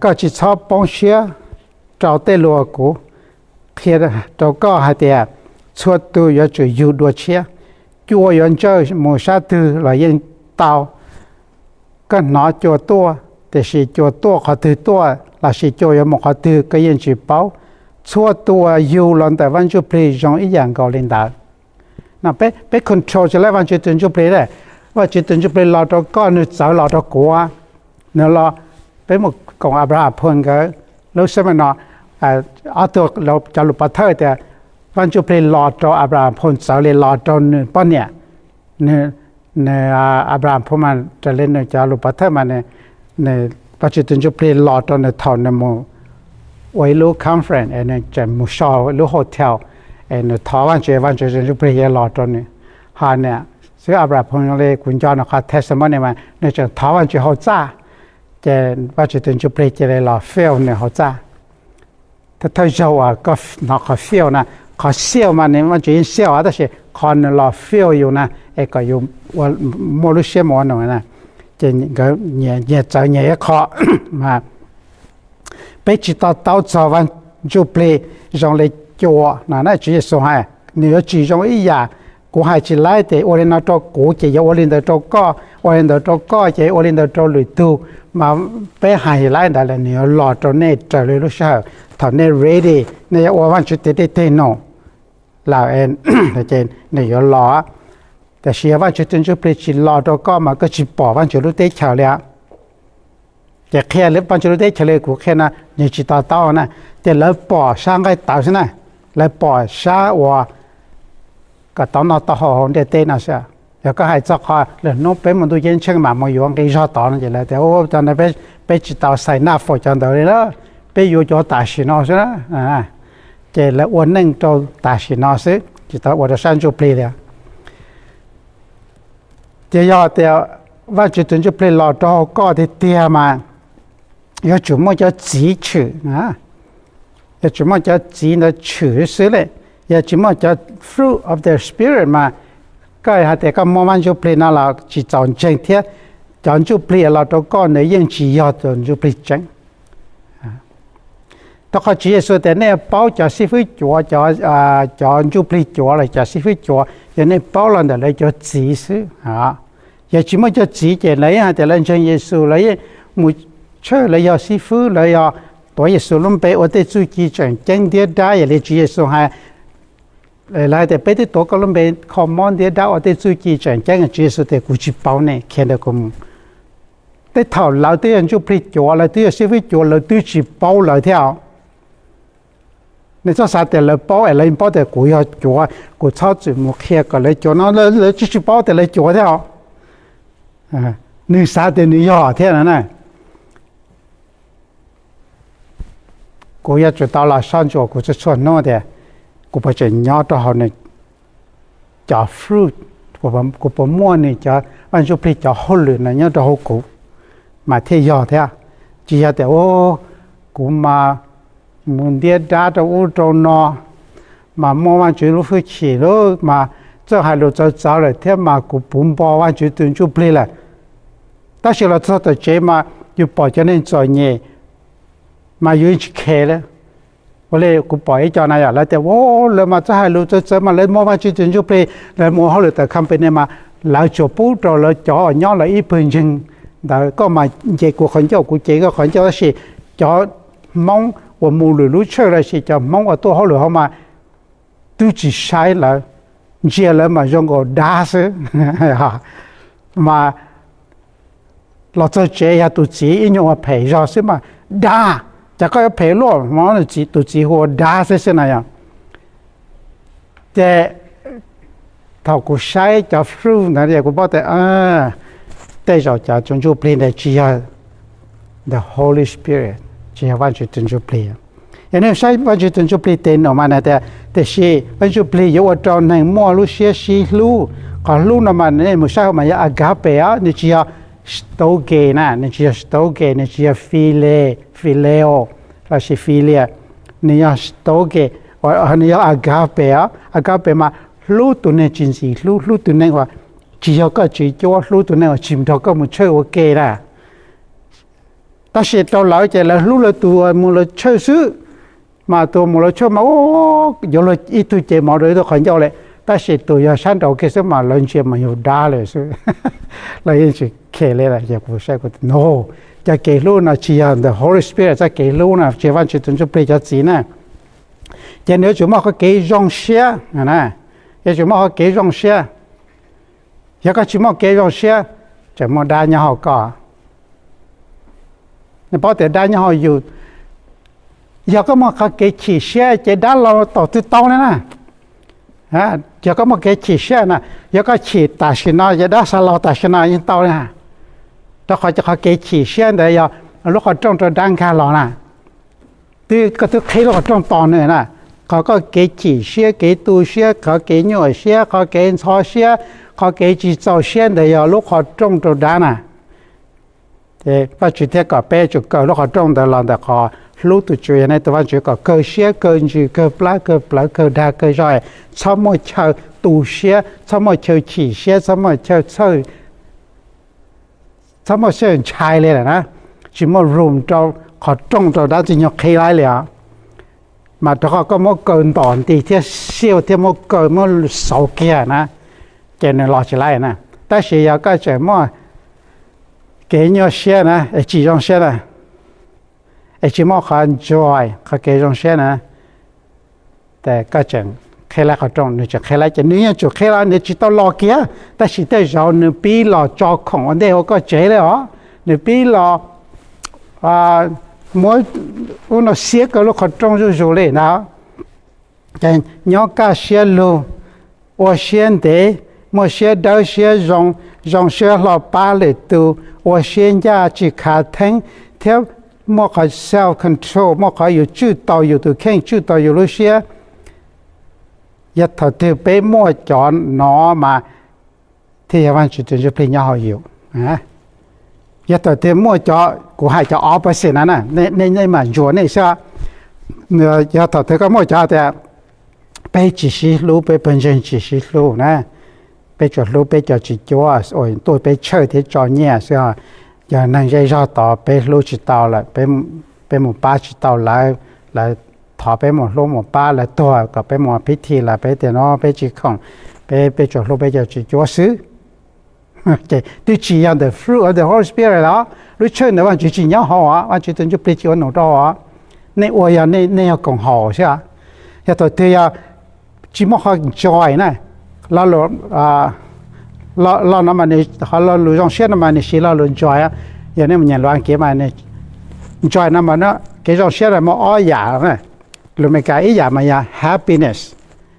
Koj tsis txhob poob siab rau tej lus kuv qhia rau koj hais tias txhua tus yuav tsum yug dua tshiab. Cua yuav ntsawj mus sab twg los yeej tau. Koj hnov cua tuaj, tiam sis cua tuaj qhov twg tuaj lossis cua yuav mus qhov twg koj yeej tsis paub. Txhua tus uas yug los ntawm Vaj Ntsujplig zoo ib yam nkaus li ntawd. No peb control tsis tau Vaj Ntsujplig, Vaj Ntsujplig los rau koj, nws txawv los rau kuv. Nws los, peb mus koom Abraham Phoo nkawd lub seminar, ob tug cov lus pov thawj tias Vaj Ntsujplig los rau Abraham Phoo txawv li los rau nws poj niam. Nws, Abraham Phoo mas raws li nws cov lus pov thawj mas nws, Vaj Ntsujplig los rau nws thaum nws mus ua ib lub conference es nws tseem mus so ib lub hotel es nws thov Vaj Ntsujplig, Vaj Ntsujplig los rau nws. Ho niam xib hwb Abraham Phoo li kuv nco nws qhov testimony mas nws tseem thov Vaj Ntsujplig hauv txaj, ces Vaj Ntsujplig cia li los fill nws hauv txaj. Thawj zaug uas koj hnov qhov fill na, qhov seal mas nws Vaj Ntsujplig yeej seal tab sis qhov nws los fill yus na, es kom yus muaj lub siab mus ua num na, ces nkawd nyias txawv nyias ib qho mas Peb tsis to taub txog Vaj Ntsuj Plig zoo li cua no na. Tswv Yexus hais nws yuav tsis zoo ib yam. Kuv hais tsis laib tias ua li no rau kuv ces yuav ua li ntawd rau koj, ua li ntawd rau koj ces ua li ntawd rau lwm tug. Mas peb hais laib ntawd lawm nws yuav los rau nej raws li lub sij hawm thaum nej ready, nej yuav ua Vaj Tswv tes dej teg num lawm, nws yuav los. Tiam sis yog Vaj Tswv tus Ntsuj Plig tsis los rau koj mas koj tsis pom Vaj Tswv lub teb chaws li. Ces qhia Vaj Tswv lub teb chaws li kuv qhia no, nws tsis to taub na. Ces lawv pom sab nqaij tawv xwb na, lawv pom sab uas kom tau noj tau haus hauv ntiaj teb no xwb. Yog koj hais txog qhov lwm hnub peb mus ntuj ceeb tsheej mam mus yuav nqi zog tod no ces lawv tias, cov no peb tsis tau sign up for cov ntawd li na, peb yuav cov tam sim no xwb na. Ces lawv ua neej rau tam sim no xwb, tsis tau ua rau sab ntsuj plig li. Ces yog tias Vaj Tswv tus ntsuj plig los rau hauv koj tiag tiag mas yuav tsum muaj cov txiv tshwm, yuav tsum muaj cov txiv ntawd tshwm xwb li. Yog tsis muaj cov fruit of the Spirit mas koj hais tias koj muaj Vaj Ntsuj Plig no los tsis txaus ntseeg thiab. Cov ntsuj plig los rau koj ntawd yeej tsis yog tus ntsuj plig tseeb. Rau qhov Tswv Yexus tias nej paub cov xib fwb cuav, cov ntsuj plig cuav los cov xib fwb cuav yog nej paub los ntawm lawv cov txiv xwb. Yog tsis muaj cov txiv ces lawv yeej hais tias lawv ntseeg Yexus, lawv yeej mus church, lawv yog xib fwb, lawv yog tuav Yexus lub npe ua tej txuj ci tseem ceeb ntiab dab. Yog li Tswv Yexus hais, lawv hais tias peb twb tuav koj lub npe kho mob ntiab dab ua tej txuj ci tseem ceeb. Tswv Yexus tias kuv tsis paub nej, khiav ntawm kuv mus. Tej thaum lawv twb yog ntsuj plig cuav, lawv twb yog xib fwb cuav, lawv twb tsis paub lawv thiab. Nej txhob xav tias lawv paub es lawv paub tias kuv yog cuav, kuv txhob txwm mus qhia kom lawv cuav no, lawv tsis tsis paub tias lawv cuav thiab os. Nws xav tias nws yog thiab no na. Kuv yuav tsum tau los soj ntsuam kuv txhua txhua hnub tias kuv puas tseem nyob rau hauv nws cov fruit, kuv puas muaj nws cov Vaj Ntsuj Plig cov hauj lwm no nyob rau hauv kuv mas thiaj yog thiab. Tsis yog tias kuv mas mus ntiab dab rau ub rau no, mas muaj Vaj Tswv lub hwj chim lawm mas txawj hais lus txawv txawv lawm thiab mas kuv puv npo Vaj Tswv tus Ntsuj Plig lawm. Tab sis los txog tom tsev mas yus pom cov neeg txom nyem mas yus yeej tsis khe li. Ua li kuv pom ib co na yom, lawv tias lawv mas txawj hais lus txawv txawv mas lawv muaj Vaj Tswv tus Ntsuj Plig, lawv mus ua hauj lwm tawm company mas lawv tsuas pub rau lawv cov uas nyob lawv ib pawg ntseeg ntawd. Koj mas nce kuv qhov ncauj kuv nce koj qhov ncauj, tab sis cov Hmoob uas mus lwm lub church los sis cov Hmoob uas tuaj hauj lwm hauv mas twb tsis saib lawv, ntsia lawv mas zoo nkaus dab xwb. Mas los txog tsev yog tus txiv ib nyuag ua phem zog xwb mas dab, cas koj yuav phem luaj, tus txiv hu ua dab xwb xwb na yom. Ces thaum kuv saib cov fruit ntawd kuv paub tias tej zaum cov tus Ntsuj Plig ntawd tsis yog the Holy Spirit, tsis yog Vaj Tswv tus Ntsuj Plig. Yog nej saib Vaj Tswv tus Ntsuj Plig tes num mas nws tias tiam sis Vaj Tswv Ntsuj Plig yuav ua rau neeg muaj lub siab sib hlub. Qhov hlub no mas nej mus saib hauv mas yog agape os, nws tsis yog storge na, nws tsis yog storge, nws tsis yog phile, phileo lossis philia, nws yog storge, nws yog agape os. Agape mas hlub tus neeg tsis ntxim hlub, hlub tus neeg uas tsis yog koj tswv cuab, hlub tus neeg uas tsis nrog koj mus church ua ke na. Tab sis rau lawv ces lawv hlub lawv tus mus lawv church xwb, mas tus mus lawv church mas yuav luag ib tug ces mov rau ib tug qhov ncauj li. Tab sis tus yog sab nraud kiag xwb mas lawv ntsia mas yog dab lawm xwb. Lawv yeej tsis khe li. Kuv saib kuv tias no, cov kev hlub no tsis yog the Holy Spirit txoj kev hlub no, tsis yog Vaj Tswv tus Ntsuj Plig cov txiv na. Ces nws yuav tsum muaj qhov kev zoo siab, yuav tsum muaj qhov kev zoo siab. Yog koj tsis muaj kev zoo siab, tseem muaj dab nyob hauv koj. Nej paub tias dab nyob hauv yus. Yog koj muaj qhov kev chim siab ces dab los tom twg tau li na. Yog koj muaj kev chim siab na, yog koj chim tam sim no ces dab xav los tam sim no yeej tau li na. Rau qhov cov qhov kev chim siab ntawd yog lub qhov rooj rau dab nkag los na. Twb koj twb qhib lub qhov rooj tos nws na. Qhov koj kev chim siab, kev tu siab, qhov kev nyuaj siab, qhov kev ntxhov siab, qhov kev tsis txaus siab ntawd yog lub qhov rooj rau dab na. Ces Vaj Tswv thiaj kom peb tsum kaw lub qhov rooj ntawd los ntawm qhov hlub tus Tswv. Yog nej tus Vaj Tswv kom kawg siab kawg ntsws kawg plab kawg plawv kawg dag kawg zog, txhob muaj chaw tu siab, txhob muaj chaw chim siab, txhob muaj chaw txhawj, txhob muaj chaw ntshai li lawm na. Tsis muaj room rau qhov rooj rau dab ntxwg nyoog qhib laib li os. Mas rau qhov koj muab kaw ntom nti thiab siv thiab muab kaw muab xauv kiag na, ces nws los tsis laib na. Tab sis yog koj tseem muaj kev nyuaj siab na, es tsis zoo siab na, es tsis muaj qhov enjoy qhov kev zoo siab na, ces koj tseem qhib laib qhov rooj, nws tseem qhib laib, ces nws yeej tsum qhib los nws tsis tau los kiag, tab sis tej zaum nws pib los tso khoom ua ntej ua koj tsev li os, nws pib los muab ub no siab kaw lub qhov rooj zuj zus li ntawd. Ces nyob kaj siab lug, ua siab ntev, muaj siab dawb siab zoo, zoo siab hlo pab lwm tus, ua siab ncaj tsis khav theeb, thiab muaj qhov self control, muaj qhov yus tswj tau yus tus kheej, tswj tau yus lub siab. Yog thaum twg peb muaj cov no mas thiaj yog Vajtswv tus ntsuj plig nyob hauv yus. Yog thaum twg muaj cov, kuv hais cov opposite na, nej mam ntsuas nej xwb. Yog thaum twg koj muaj cov tias peb tsis sib hlub, peb pawg ntseeg tsis sib hlub na, peb tsuas hlub peb cov tsis cuab uas tuaj peb church thiab tso nyiaj xwb, yog neeg zej zog tod peb hlub tsis tau lawm, peb mus pab tsis tau lawv, lawv thov peb mus hlub mus pab, lawv tuag kom peb mus ua pib thi los peb tias no peb tsis khoom, peb peb tsuas hlub peb cov tsis cuab xwb. Ces twb tsis yog the fruit of the Holy Spirit los, lub tshawj ntawd Vajtswv tsis nyob hauv os, Vajtswv tus ntsuj plig tsis ua num rau os. Nej ua yog nej yog koom haum xwb. Yog thaum twg yog tsis muaj qhov enjoy na, lo lus, lo no mas nws, qhov lo lus zoo siab no mas nws siv lo lus enjoy. Yog nej mus nyeem lus Askiv mas enjoy no mas kev zoo siab no muaj ob yam. Lus Meskas ib yam mas yog happiness.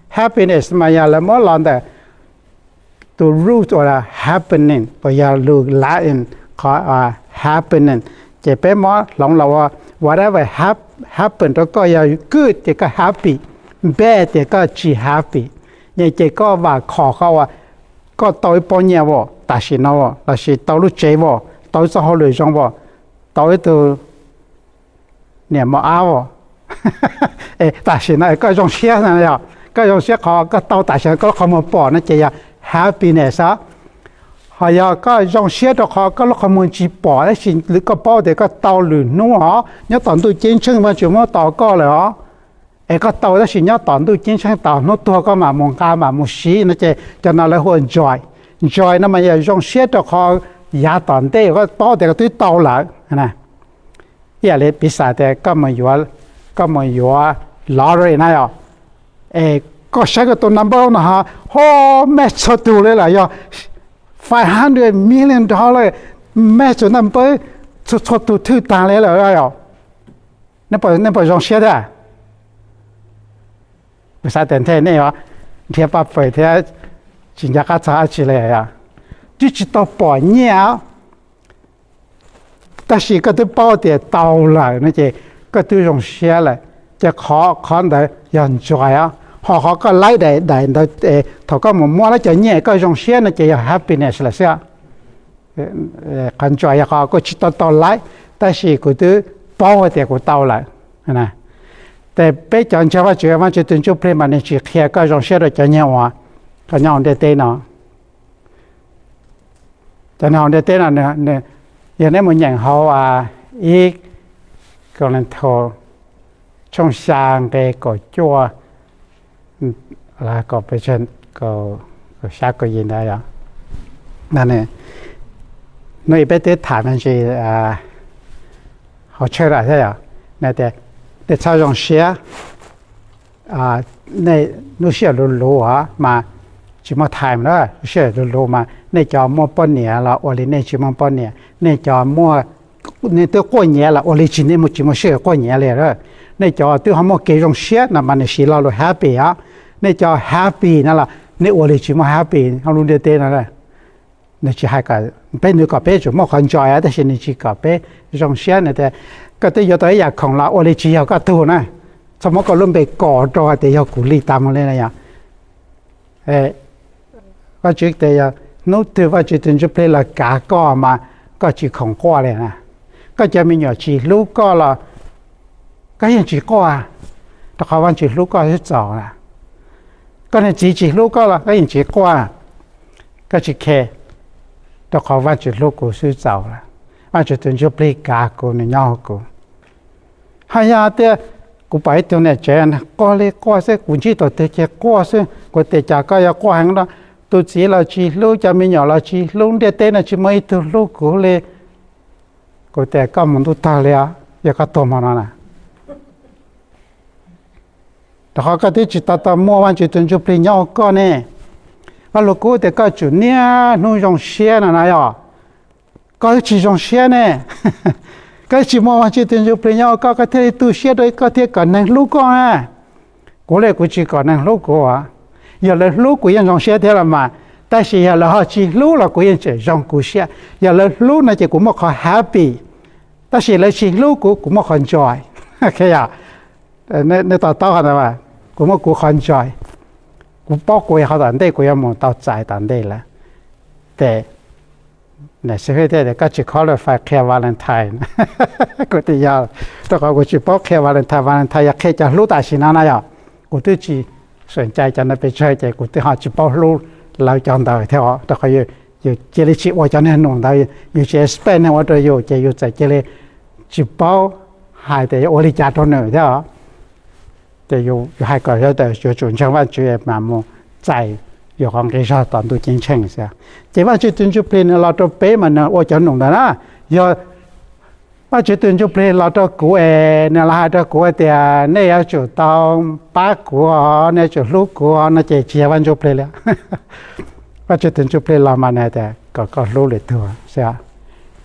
Happiness mas yog lawv muab los ntawm tus root uas happening uas yog lus Latin qhov happening, ces peb muab hloov los ua whatever happen rau koj, yog good ces koj happy, bad ces koj tsis happy. Ces koj vam khom qhov uas koj tau ib pob nyiaj as tam sim no, lossis tau lub tsev as, tau ib txoj hauj lwm zoo as, tau ib tug niam mos ab as, es tam sim no koj zoo siab na yog, koj zoo siab qhov koj tau tam sim no koj lub qhov muag pom no ces yog happiness os. Ho yog koj zoo siab rau qhov koj lub qhov muag tsis pom tab sis koj paub tias koj tau lwm hnub os, nyob tom ntuj ceeb tsheej Vajtswv muab tos koj lawm os. Es koj tau tab sis nyob tom ntuj ceeb tsheej tos hnub tuag koj mam mus nqa mam mus siv no ces cov no lawv hu ua joy. Joy no mas yog zoo siab rau qhov yav tom ntej koj paub tias koj twb tau lawm. Ib yam li piv xam tias koj mus yuav lottery na yog, es koj saib koj tus number no ho, ho, match txhua tus li lawm yog five hundred million dollar, match txhua number, txhua txhua tus thwj tag li lawm yog, nej puas zoo siab thiab? Kuv xav tias nthe nej yuav nrhiav paj pawg thiab tsis nco qab txog dab tsi li yog, twb tsis tau pom nyiaj os, tab sis koj twb paub tias tau lawm no ces koj twb zoo siab lawm. Ces qhov, qhov ntawd yog joy os, ho qhov koj laib daim, daim ntawd thaum koj mus muab lawv cov nyiaj koj zoo siab no ces yog happiness lawm xwb. Qhov joy yog qhov kuv tsis tau tau laib, tab sis kuv twb paub tias kuv tau lawm. Ces peb cov ntseeg Vajtswv, Vajtswv tus ntsuj plig mas nws tsis qhia koj zoo siab rau cov nyiaj uas koj nyob hauv ntiaj teb no. Cov nyob hauv ntiaj teb no, yog neb mus nyeem hauv ib Kauleethaus tshooj xya nqe kaum cuaj, kaum xya kaum yim ntawd yog, hnub ib peb twb tham me ntsis hauv tshawj lawm thiab yog, nws tias nej txhob zoo siab, nej lub sij hawm luv luv as mas tsis muaj time na, lub sij hawm luv luv mas nej cov muaj poj niam los ua li nej tsis muaj poj niam, nej cov muaj, nej twb quaj nyiav los ua li tsis, nej tsis muaj sij hawm quaj nyiav li. Nej cov twb ho muaj kev zoo siab no mas nws siv lo lus happy os. Nej cov happy no los nej ua li tsis muaj happy hauv lub ntiaj teb no. Nws tsis hais kom peb, nws kom peb tsuas muaj qhov joy tab sis nws tsis kom peb zoo siab. Nws tias koj twb yuav tau ib yam khoom los ua li tsis yog koj tug na, txhob muab koj lub npe kos rau hais tias yog kuv li tas mus li na yog. Vajtswv tias yog hnub twg Vajtswv tus ntsuj plig los kav koj mas koj tsis khoom quaj li na. Koj cov me nyuam tsis hlub koj los koj yeej tsis quaj, rau qhov Vajtswv hlub koj xwb txaus na. Koj niag txiv tsis hlub koj los koj yeej tsis quaj, koj tsis khe, rau qhov Vajtswv hlub kuv xwb txaus lawm. Vajtswv tus ntsuj plig kav kuv, nws nyob hauv kuv. Hais yog tias kuv pom ib tug niam tsev quaj li quaj xwb, kuv ntsib thaum twg ces quaj xwb. Kuv tias cas koj yuav quaj heev no? Tus txiv los tsis hlub, cov me nyuam los tsis hlub, ntiaj teb no tsis muaj ib tug hlub kuv li. Kuv tias koj mus ntuj tog li os, yog koj tuag hmo no na. Rau qhov koj twb tsis tau tau muaj Vajtswv tus Ntsuj Plig nyob ua koj ne. Vaj lug kub tias koj tsum niaj hnub zoo siab no na yog. Koj twb tsis zoo siab ne. Koj tsis muaj Vajtswv tus Ntsuj Plig nyob ua koj, koj thiaj li tu siab rau koj thiaj kom neeg hlub koj na. Kuv li kuv tsis kom neeg hlub kuv. Yog lawv hlub kuv yeej zoo siab thiab los mas, tab sis yog lawv ho tsis hlub los kuv yeej tseem zoo kuv siab. Yog lawv hlub no ces kuv muaj qhov happy, tab sis lawv tsis hlub kuv, kuv muaj qhov enjoy. Nej to taub qhov ntawd, kuv muaj kuv qhov enjoy. Kuv paub kuv qhov tom ntej kuv yuav mus tau txais tom ntej lawm. Ces xib hwb thiaj tias koj tsis kho lawm fais qhia Valentine. Kuv tias yog, rau qhov kuv tsis paub qhia Valentine, Valentine yog qhia cov hlub tam sim no na yog. Kuv twb tsis xom cai cov ntawd pes tsawg ces kuv twb ho tsis paub hlub lawv cov ntawd thiab os, rau qhov yus cia li tsis ua cov niag num ntawd, yus tsis expect neeg ua rau yus ces yus txawm cia li tsis paub hais tias yuav ua li cas rau nws thiab os. Ces yus hais kom yuav tsum ntseeg Vajtswv mas mus txais yus qhov nqi zog tom ntuj ceeb tsheej xwb. Ces Vajtswv tus Ntsuj Plig nws los rau peb mas nws ua cov num ntawd na. Yog Vajtswv tus Ntsuj Plig los rau kuv es nws los hais rau kuv tias nej yuav tsum tau pab kuv os, nej yuav tsum hlub kuv os no ces tsis yog Vaj Ntsuj Plig li. Vajtswv tus Ntsuj Plig los mas nws hais tias kom koj hlub lwm tus xwb.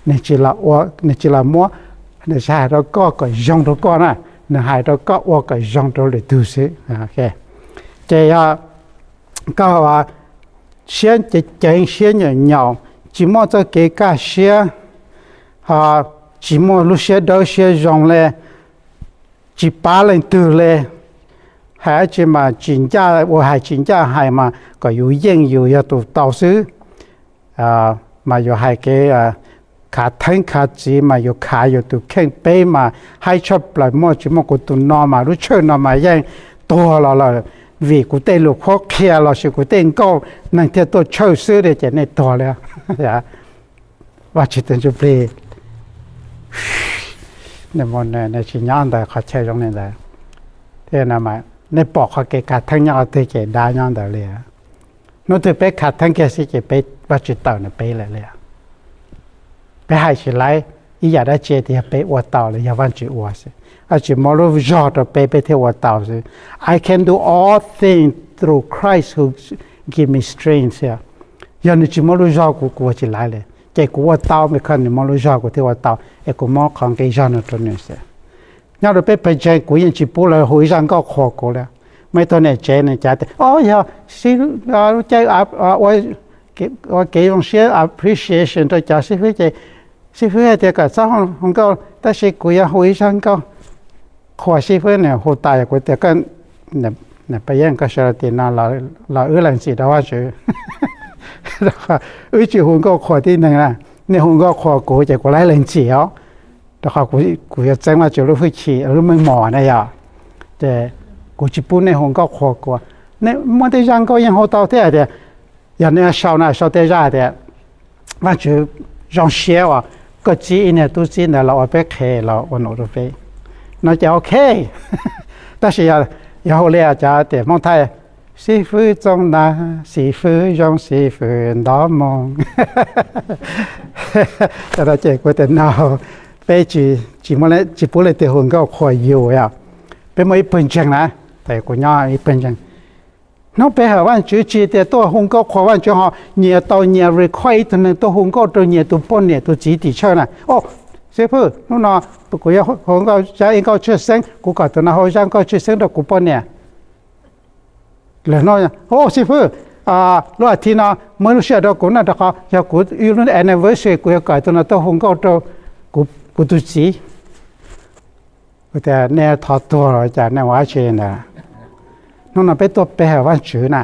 Nws tsis los muab, nws tsis hais rau koj kom zoo rau koj na, nws hais rau koj ua kom zoo rau lwm tus xwb. Ces yog koj siab ceev ceev, siab nyaum nyaum, tsis muaj txoj kev kaj siab, ho tsis muaj lub siab dawb siab zoo li, tsis pab leej twg li, hais dab tsi mas tsis ncaj ua hais tsis ncaj hais mas kom yus yeej yus yog tus tau xwb. Mas yus hais kev khav theeb khav txiv mas yus khav yus tus kheej peb mas haib tshaj plaws, muaj tsis muaj kuv tus no mas lub tshawj no mas yeej tuag los lawm, vim kuv tej lus qhuab qhia los sis kuv tej nkauj neeg thiaj tuaj tshawj xwb li ces nej tuag li. Vajtswv tus Ntsuj Plig nws tsis nyob ntawm qhov chaw zoo li ntawd. Thiab nej pom qhov kev khav theeb nyob qhov twg ces dab nyob ntawd li. Hnub twg peb khav theeb kiag xwb ces peb Vajtswv tawm nws peb lawm li. Peb hais tsis laib ib yam dab tsi tias yog peb ua tau los yog Vajtswv ua xwb. Vajtswv muab lub zog rau peb, peb thiaj ua tau xwb. I can do all things through Christ who give me strength. Yog nws tsis muab lub zog kuv, kuv ua tsis laib li. Ces kuv ua tau because nws muab lub zog kuv thiaj ua tau, es kuv muab qhov nqi zog no rau nws xwb. Nyob rau peb pawg ntseeg kuv yeej tsis pub lawv hu ib zaj nkauj qhuas kuv li. Muaj ib tug niam tsev nws cav tias, o, yog lub caij ua kev zoo siab appreciation rau cov xib fwb ces xib fwb hais tias kom txhob hu nkauj, tab sis kuv yuav hu ib zaj nkauj qhuas xib fwb. Nws hu tas kuv tias, pab yeej koj sawv daws tim no los wb lees txim rau Vajtswv. Wb tsis hu nkauj qhuas tib neeg na, nej hu nkauj qhuas kuv ces kuv laib lees txim os, rau qhov kuv yuav txeeb Vajtswv lub hwj chim lub meej mom na yog. Ces kuv tsis pub nej hu nkauj qhuas kuv. Nej muaj tej zaj nkauj yeej hu tau thiab hais tias, yog nej sau na, sau tej zaj hais tias, Vajtswv zoo siab uas koj txib ib niag tub txib ntawd los ua peb qhev los ua num rau peb, no ces ok. Tab sis yog hu li cov tias Hmoob Thaib, xib fwb txooj nag, xib fwb zoo xib fwb ntov moo, ces kuv tias no, peb tsis pub leej twg hu nkauj qhuas yus. Peb muaj ib pawg ntseeg na, kuv nyob ib pawg ntseeg, hnub peb hawm Vajtswv tsis tias tuaj hu nkauj qhuas Vajtswv ho nyias tau nyias request ib tug neeg tuaj hu nkauj rau nyias tus poj niam tus txiv tim tsawj na. O, xib fwb, hnub no kuv yuav hu nkauj zaj ib nkauj tshwj xeeb, kuv kom tus no hu zaj nkauj tshwj xeeb rau kuv poj niam. Lwm hnub, o xib fwb, lub as thiv no muaj lub sij hawm rau kuv noj rau qhov yog kuv lub anniversary, kuv yuav kom tus no tuaj hu nkauj rau kuv tus txiv. Kuv tias nej thov tuag los cas nej ua dab tsi ntawd? Hnub no peb tuaj pe hawm Vajtswv na.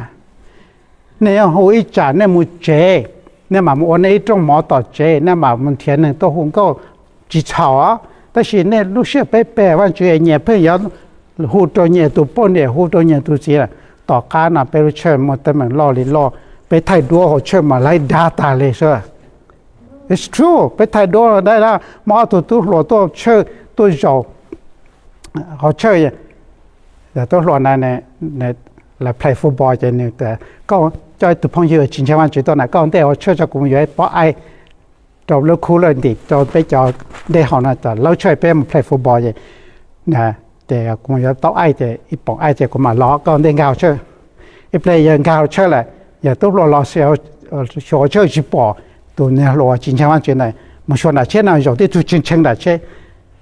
Nej yuav hu ib tsam nej mus tsev, nej mam mus ua nej ib rooj mov tom tsev, nej mam mus nrhiav neeg tuaj hu nkauj tsis txhaum. Tab sis nej lub sij hawm peb pe hawm Vajtswv es nyias pheej yuav hu rau nyias tus poj niam, hu rau nyias tus txiv. Tom qab no peb lub tshawj muaj teeb meem loj li loj, peb thaij duab hauv tshawj mas laib dab tag li xwb. It's true, peb thaij duab dab, muaj ob tug tub hluas tuaj tshawj tuaj zaum hauv tshawj, yog tub hluas na, lawv play football ces nws tias, koj coj ib tug phooj ywg tsis ntseeg Vajtswv tuaj na, koj ua ntej hauv tshawj tso, kuv mus yuav pob aib rau lub khub lawm ntim rau peb cov dej haus no, tom lub tshawj peb mus play football ces, ces kuv mus yuav pob aib ces ib pob aib ces kuv mam los, koj ua ntej nkag hauv tshawj. Ib pliag yawg nkag hauv tshawj lawm, yog tub hluas los xyuas hauv tshawj tsis pom tus niag hluas tsis ntseeg Vajtswv ntawd, mus xyuas nram tsheb no zaum tib tug tshee tshee nram tsheb.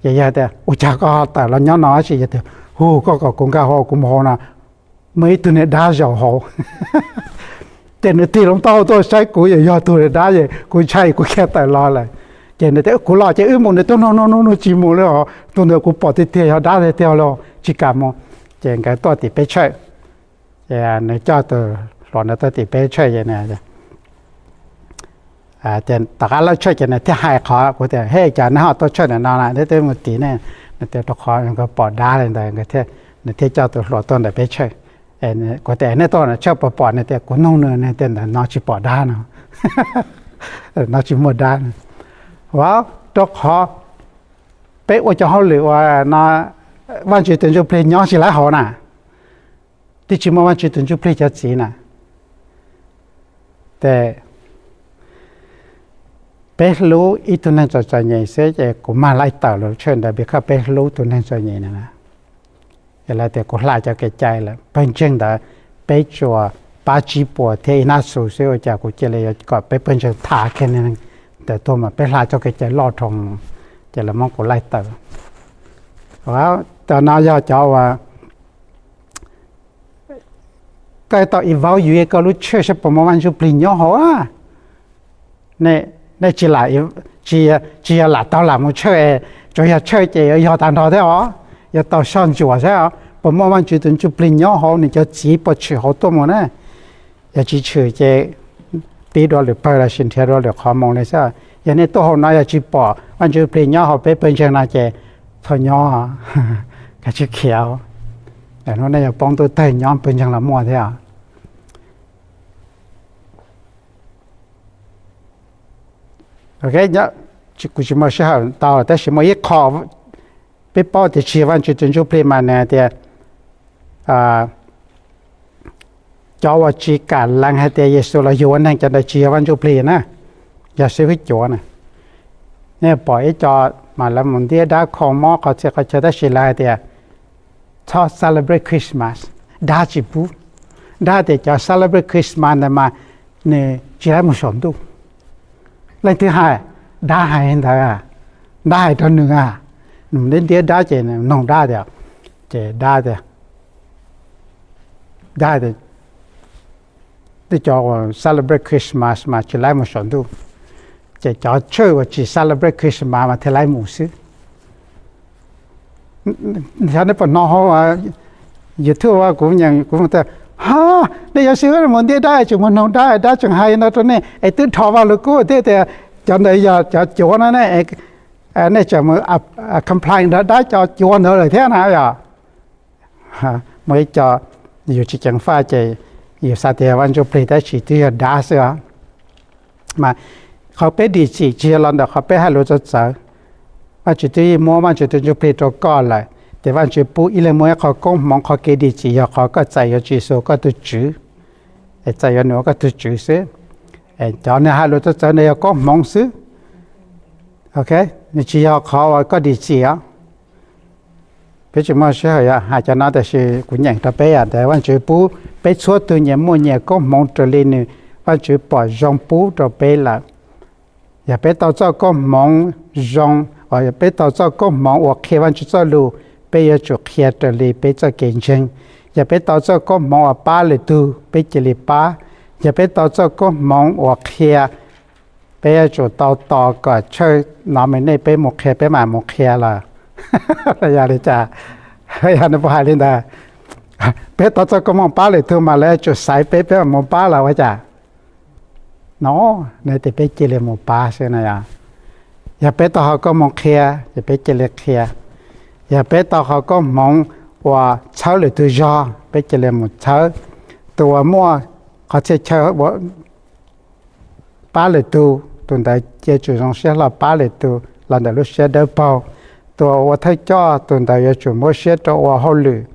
Ces yawg tias, ua cas koj tawm los nyob no? Tab sis yawg tias, hu, koj kom kuv nkag hauv, kuv mus hauv no muaj ib tug niag dab zaum hauv. Ces nws tig hlo taub hau tuaj saib kuv, yog tus niag dab es kuv ntshai kuv khiav tawm los lawm. Ces nws tias, kuv los ces wb mus, nws tuaj nug nug nug nug tsis mus li os, tus ntawd kuv pom tiag tiag yog dab tiag tiag los tsis kam mus. Ces nkawd tuaj tim peb tshawj, ces nws coj tus hluas ntawd tuaj tim peb tshawj ces tom qab lawb tshawj ces nws thiaj hais qhov kuv tias, he, cas neb ho tuaj tshawj ntawm no na, neb twb mus tim ne? Nws tias, rau qhov nkawd pom dab li ntawd, nws thiaj coj tus hluas tuaj ntawm peb tshawj. Kuv tias, nej tuaj ntawm tshawj puas pom? Nws tias, kuv nug nws, nws tias ntawm no tsis pom dab no, no tsis muaj dab no. Ua, rau qhov peb ua cov hauj lwm uas no, Vajtswv tus Ntsuj Plig nyob tsis laib hauv na, twb tsis muaj Vajtswv tus Ntsuj Plig cov txiv na. Ces peb hlub ib tug neeg txom txom nyem xwb ces kuv mag laij tawm lub tshawj ntawd because peb hlub tus neeg txom nyem na. Lawv tias kuv hla cov kev cai lawm, pawg ntseeg ntawd peb tsuas pab tsib puas thiab ib hnab xu xwb, ua cas kuv cia li yuav kom peb pawg ntseeg tham kiag ntawd tuag mas peb hla txoj kev cai loj dhau, ces lawv muab kuv laij tawm. Cov no yog cov uas koj tau evaluate koj lub tshawj saib puas muaj Vaj Ntsuj Plig nyob hauv. Nej tsis, tsis yog lam tau lam mus tshawj, tsuas yog tshawj ces yuav yog tag nrho thiab os, yuav tau soj ntsuam saib puas muaj Vaj Ntsuj tus Ntsuj Plig nyob hauv, nws cov txiv puas tshwm hauv tuaj mus na. Yog tsis tshwm ces pib dua lwm pawg los sis nrhiav dua lwm qhov mus li xwb. Yog nej tuaj hauv no yog tsis pom Vaj Ntsuj Plig nyob hauv peb pawg ntseeg no ces txhob nyob, kav tsij khiav. Hnub nej yuav poob ntuj tawg nyob pawg ntseeg los muaj thiab. Kuv tsis muaj sij hawm tau, tab sis muaj ib qho peb paub tias tsis yog Vaj Ntsuj tus Ntsuj Plig mas nws tias cov uas tsis kam lees hais tias Yexus los yug ua neeg, cov ntawd tsis yog Vaj Ntsuj Plig na, yog xib hwb cuav na. Nej pom ib co mas lawv mus ntiab dab kho mob qhov txhia qhov chaw tab sis lawv hais tias txhob celebrate Christmas, dab tsis pub. Dab tias cov celebrate Christmas ntawd mas nws tsis laib mus saum ntuj. Leej twg hais? Dab hais ntawd. Dab hais rau nws a. Nws ntiab ntiab dab ces noog dab tias, ces dab tias, dab tias, tej cov uas celebrate Christmas mas tsis laib mus saum ntuj, ces cov church uas tsis celebrate Christmas mas thiaj laib mus xwb. Xyov nej puas hnov hauv YouTube kuv nyeem kuv tias, ha, nej yuav xib hwb mus ntiab dab tseem mus noog dab, dab tseem hais ntawd rau nej es twb dhos Vaj Lug Kub thiab tias cov ntawd yog cov cuav no ne, nej tseem mus complain rau dab cov cuav ntawd lawm thiab na yom. Muaj ib co yus tsis ceev faj ces yus xav tias Vaj Ntsuj Plig tab sis twb yog dab xwb os. Mas qhov peb dim txim tsis yog los ntawm qhov peb hais lus txawv txawv. Vaj Tswv twb muab Vaj Tswv tus Ntsuj Plig rau koj lawm, ces Vaj Tswv pub ib leeg muaj ib qho koob hmoov, qhov kev dim txim yog qhov koj txais yuav Tswv Yexus koj tus Tswv, es txais yuav nws ua koj tus Tswv xwb. Cov nws hais lus txawv txawv ntawd yog koob hmoov xwb, nws tsis yog qhov uas koj dim txim os. Peb tsis muaj sij hawm hais cov no tab sis kuv nyeem rau peb tias Vaj Tswv pub peb txhua tus nyias muaj nyias koob hmoov raws li nws, Vaj Tswv pom zoo pub rau peb lawm. Yog peb tau txoj koob hmoov zoo, yog peb tau txoj koob hmoov uas qhia Vaj Tswv txoj lus, peb yuav tsum qhia raws li peb txoj kev ntseeg. Yog peb tau txoj koob hmoov uas pab lwm tus, peb cia li pab. Yog peb tau txoj koob hmoov uas qhia, peb yuav tsum tau tos kom church no me nej peb mus qhia peb mam mus qhia los yog li cas? Yog nws puas hais li ntawd, peb tau txoj koob hmoov pab lwm tus mas lawv yuav tsum xaiv peb peb mam mus pab los ua cas? No, nws tias peb cia li mus pab xwb na yom. Yog peb tau qhov koob hmoov qhia ces peb cia li qhia. Yog peb tau qhov koob hmoov uas txhawb lwm tus zog, peb cia li mus txhawb. Tus uas muaj qhov txhia chaw pab lwm tus, tus ntawd cia tsum zoo siab hlo pab lwm tus los ntawm lub siab dawb paug. Tus uas ua thawj coj, tus ntawd yuav tsum muab siab rau ua hauj lwm.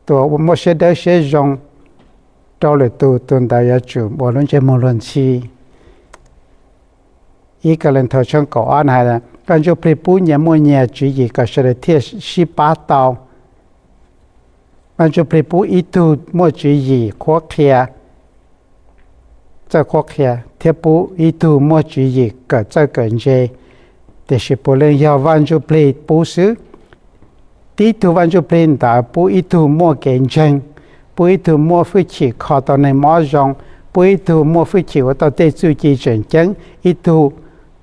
Tus uas muaj siab dawb siab zoo rau lwm tus, tus ntawd yuav tsum ua lub ntsej muag luag ntxhi. Ib Kalenthaus tshooj kaum ob hais, Vaj Ntsuj Plig pub nyias muaj nyias tswv yim kom sawv daws thiaj sib pab tau. Vaj Ntsuj Plig pub ib tug muaj tswv yim qhuab qhia, txawj qhuab qhia, thiab pub ib tug muaj tswv yim kawm txawj kawm ntse. Tiam sis puav leej yog Vaj Ntsuj Plig pub xwb. Tib tug Vaj Ntsuj Plig ntawd pub ib tug muaj kev ntseeg, pub ib tug muaj hwj chim kho tau neeg mob zoo, pub ib tug muaj hwj chim ua tau tej txuj ci tseem ceeb, ib tug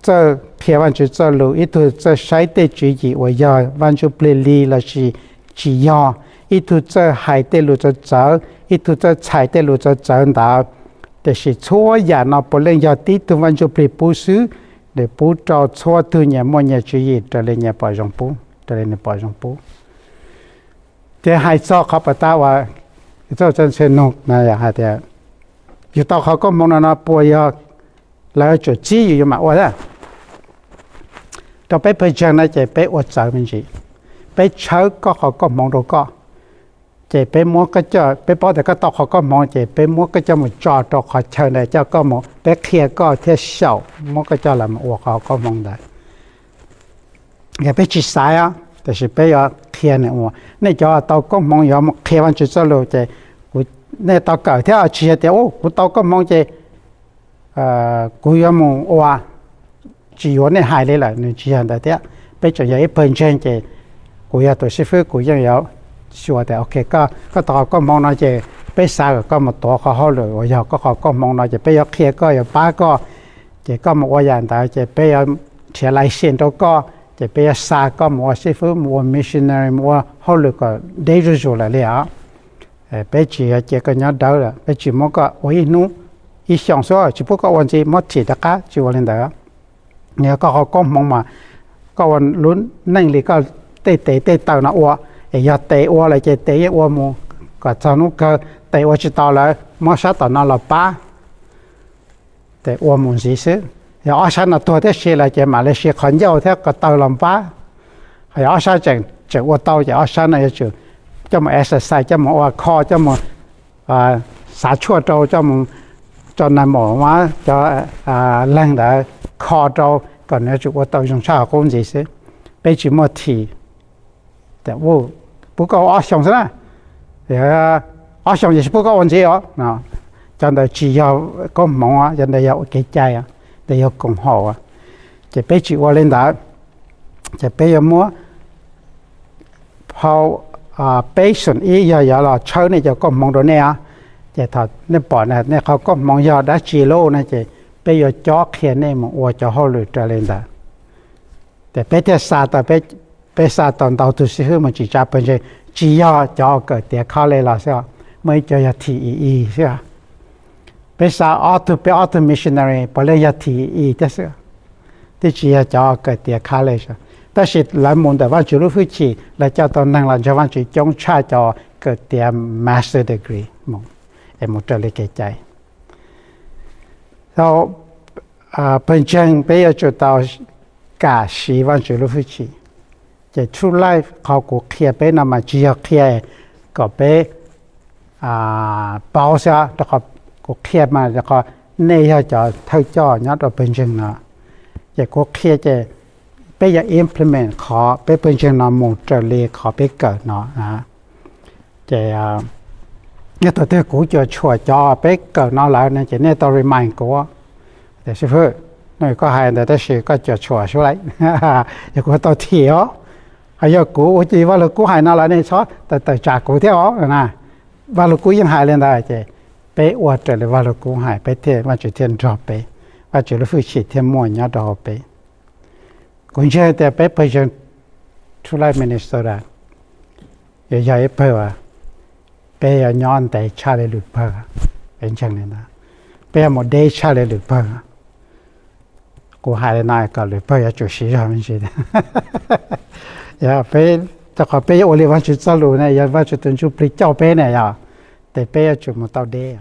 txawj qhia Vajtswv txoj lus, ib tug txawj saib tej tswv yim uas yog Vaj Ntsuj Plig li lossis tsis yog, ib tug txawj hais tej lus txawv txawv, ib tug txawj txhais tej lus txawv txawv ntawd. Tiam sis txhua yam no puav leej yog tib tug Vaj Ntsuj Plig pub xwb, nws pub rau txhua tug nyias muaj nyias tswv yim raws li nyias pom zoo pub, raws li nws pom zoo pub. Ces hais txog qhov pas tas uas txawj txawj ntxhe nug hais tias, yus tau qhov koob hmoov no no puas yog lawv yuav tsum txib yus yus mam ua a? Rau peb pawg ntseeg no ces peb ua txawv me ntsis, peb tshawb koj qhov koob hmoov rau koj. Ces peb muab koj coj, peb paub tias koj tau qhov koob hmoov ces peb muab koj coj mus tso rau qhov chaw ntawd coj koj mus, peb qhia koj thiab xyaum muab koj coj los mus ua qhov koob hmoov ntawd. Yog peb tsis xaiv os, tiam sis peb yuav qhia nws ua. Nej cov tau koob hmoov yuav mus qhia Vajtswv txoj lus ces, nej tau kawm thiab, tsis yog tias kuv tau koob hmoov ces kuv yuav mus ua, tsis yuav nej hais li lawm, nws tsis yog ntawd thiab. Peb tseem yog ib pawg ntseeg ces kuv yog tus xib fwb kuv yeej yuav xyuas tias ok, koj tau qhov koob hmoov no ces peb xav kom koj mus tuav qhov hauj lwm uas yog koj qhov koob hmoov no ces peb yuav qhia koj, yuav pab koj. Ces koj mus ua yam ntawd ces peb yuav nrhiav license rau koj, ces peb yuav xa koj mus ua xib fwb, mus ua missionary, mus ua hauj lwm kom deb zuj zus lawm li os. Peb tsis yog cia koj nyob dawb lawm, peb tsis muab koj ua ib hnub ib xyoos xwb, tsis pub koj ua ntxiv, muab thim rov qab, tsis ua li ntawd. Yog koj qhov koob hmoov mas koj ua lub neej li koj tej tes tej taw no ua, es yog tes ua lawm ces tes yeej ua mus kom txog hnub kawg, tes ua tsis tau lawm muab sab tom no los pab, ces ua mus ntxiv xwb. Yog ob sab no tuag tib si lawm ces mam li siv qhov ncauj thiab ko taw los pab. Ho yog ob sab tseem ua tau ces ob sab no yuav tsum coj mus exercise, coj mus ua kho, coj mus xav tshuaj rau, coj mus tso nais maum, cov leeg ntawd kho rau kom nws yuav tsum ua tau zoo tshaj qub ntxiv xwb. Peb tsis muaj thim, pub koj ua ob xyoos xwb na, ob xyoos ces tsis pub koj ua ntxiv os. Cov ntawd tsis yog koob hmoov, cov ntawd yog ua kev cai, ntawd yog koom haum. Ces peb tsis ua li ntawd, ces peb yuav muab phau peb xoom ib yog yuav los tshawb nej cov koob hmoov rau nej os. Ces thaum nej pom nej qhov koob hmoov yog dab tsi lawm no ces peb yuav cob qhia nej mus ua cov hauj lwm raws li ntawd. Ces peb thiaj xa tau, peb xa tau ntau tus xib fwb mus tsim tsa pawg ntseeg, tsis yog cov kawm tiav college los xwb, muaj ib co yog thim i i xwb. Peb xa ob tug, peb ob tug missionary puav leej yog thim i i thiab xwb, twb tsis yog cov kawm tiav college. Tab sis lawv mus ntawm Vajtswv lub hwj chim, lawv coj tau neeg los ntseeg Vajtswv coob tshaj cov kawm tiav master degree mus, es mus raws li kev cai. Thaum pawg ntseeg peb yuav tsum tau kam siv Vajtswv lub hwj chim. Ces True Life qhov kuv qhia peb no mas tsis yog qhia kom peb paub xwb, rau qhov kuv qhia mas rau qhov nej yog cov thawj coj nyob rau pawg ntseeg no. Ces kuv qhia ces peb yuav implement qhov peb pawg ntseeg no mus raws li qhov peb kawm no. Ces yog thaum twg kuv cuam tshuam cov peb kawm no lawm no ces nej tau remind kuv tias, Xib fwb, no koj hais ntawd tab sis koj cuam tshuam sub lawm, yog kuv tau thim os. Ho yog kuv ua ces Vaj Lug Kub hais no lawm nej txhob tawm tawm tsam kuv thiab os. Vaj Lug Kub yeej hais li ntawd ces peb ua raws li Vaj Lug Kub hais, peb thiaj, Vajtswv thiaj nrog peb, Vajtswv lub hwj chim thiaj muaj nyob rau hauv peb. Kuv ntseeg tias peb pawg ntseeg True Life Minnesota yuav yog ib pawg uas peb yuav nyob ntev tshaj li lwm pawg. Peb ntseeg li ntawd, peb yuav mus deb tshaj li lwm pawg. Kuv hais li no kom lwm pawg yuav tsum siv zog me ntsis. Yog peb, rau qhov peb yuav ua li Vajtswv txoj lus ne, yog Vajtswv tus Ntsuj Plig coj peb ne yog, ces peb yuav tsum mus tau deb.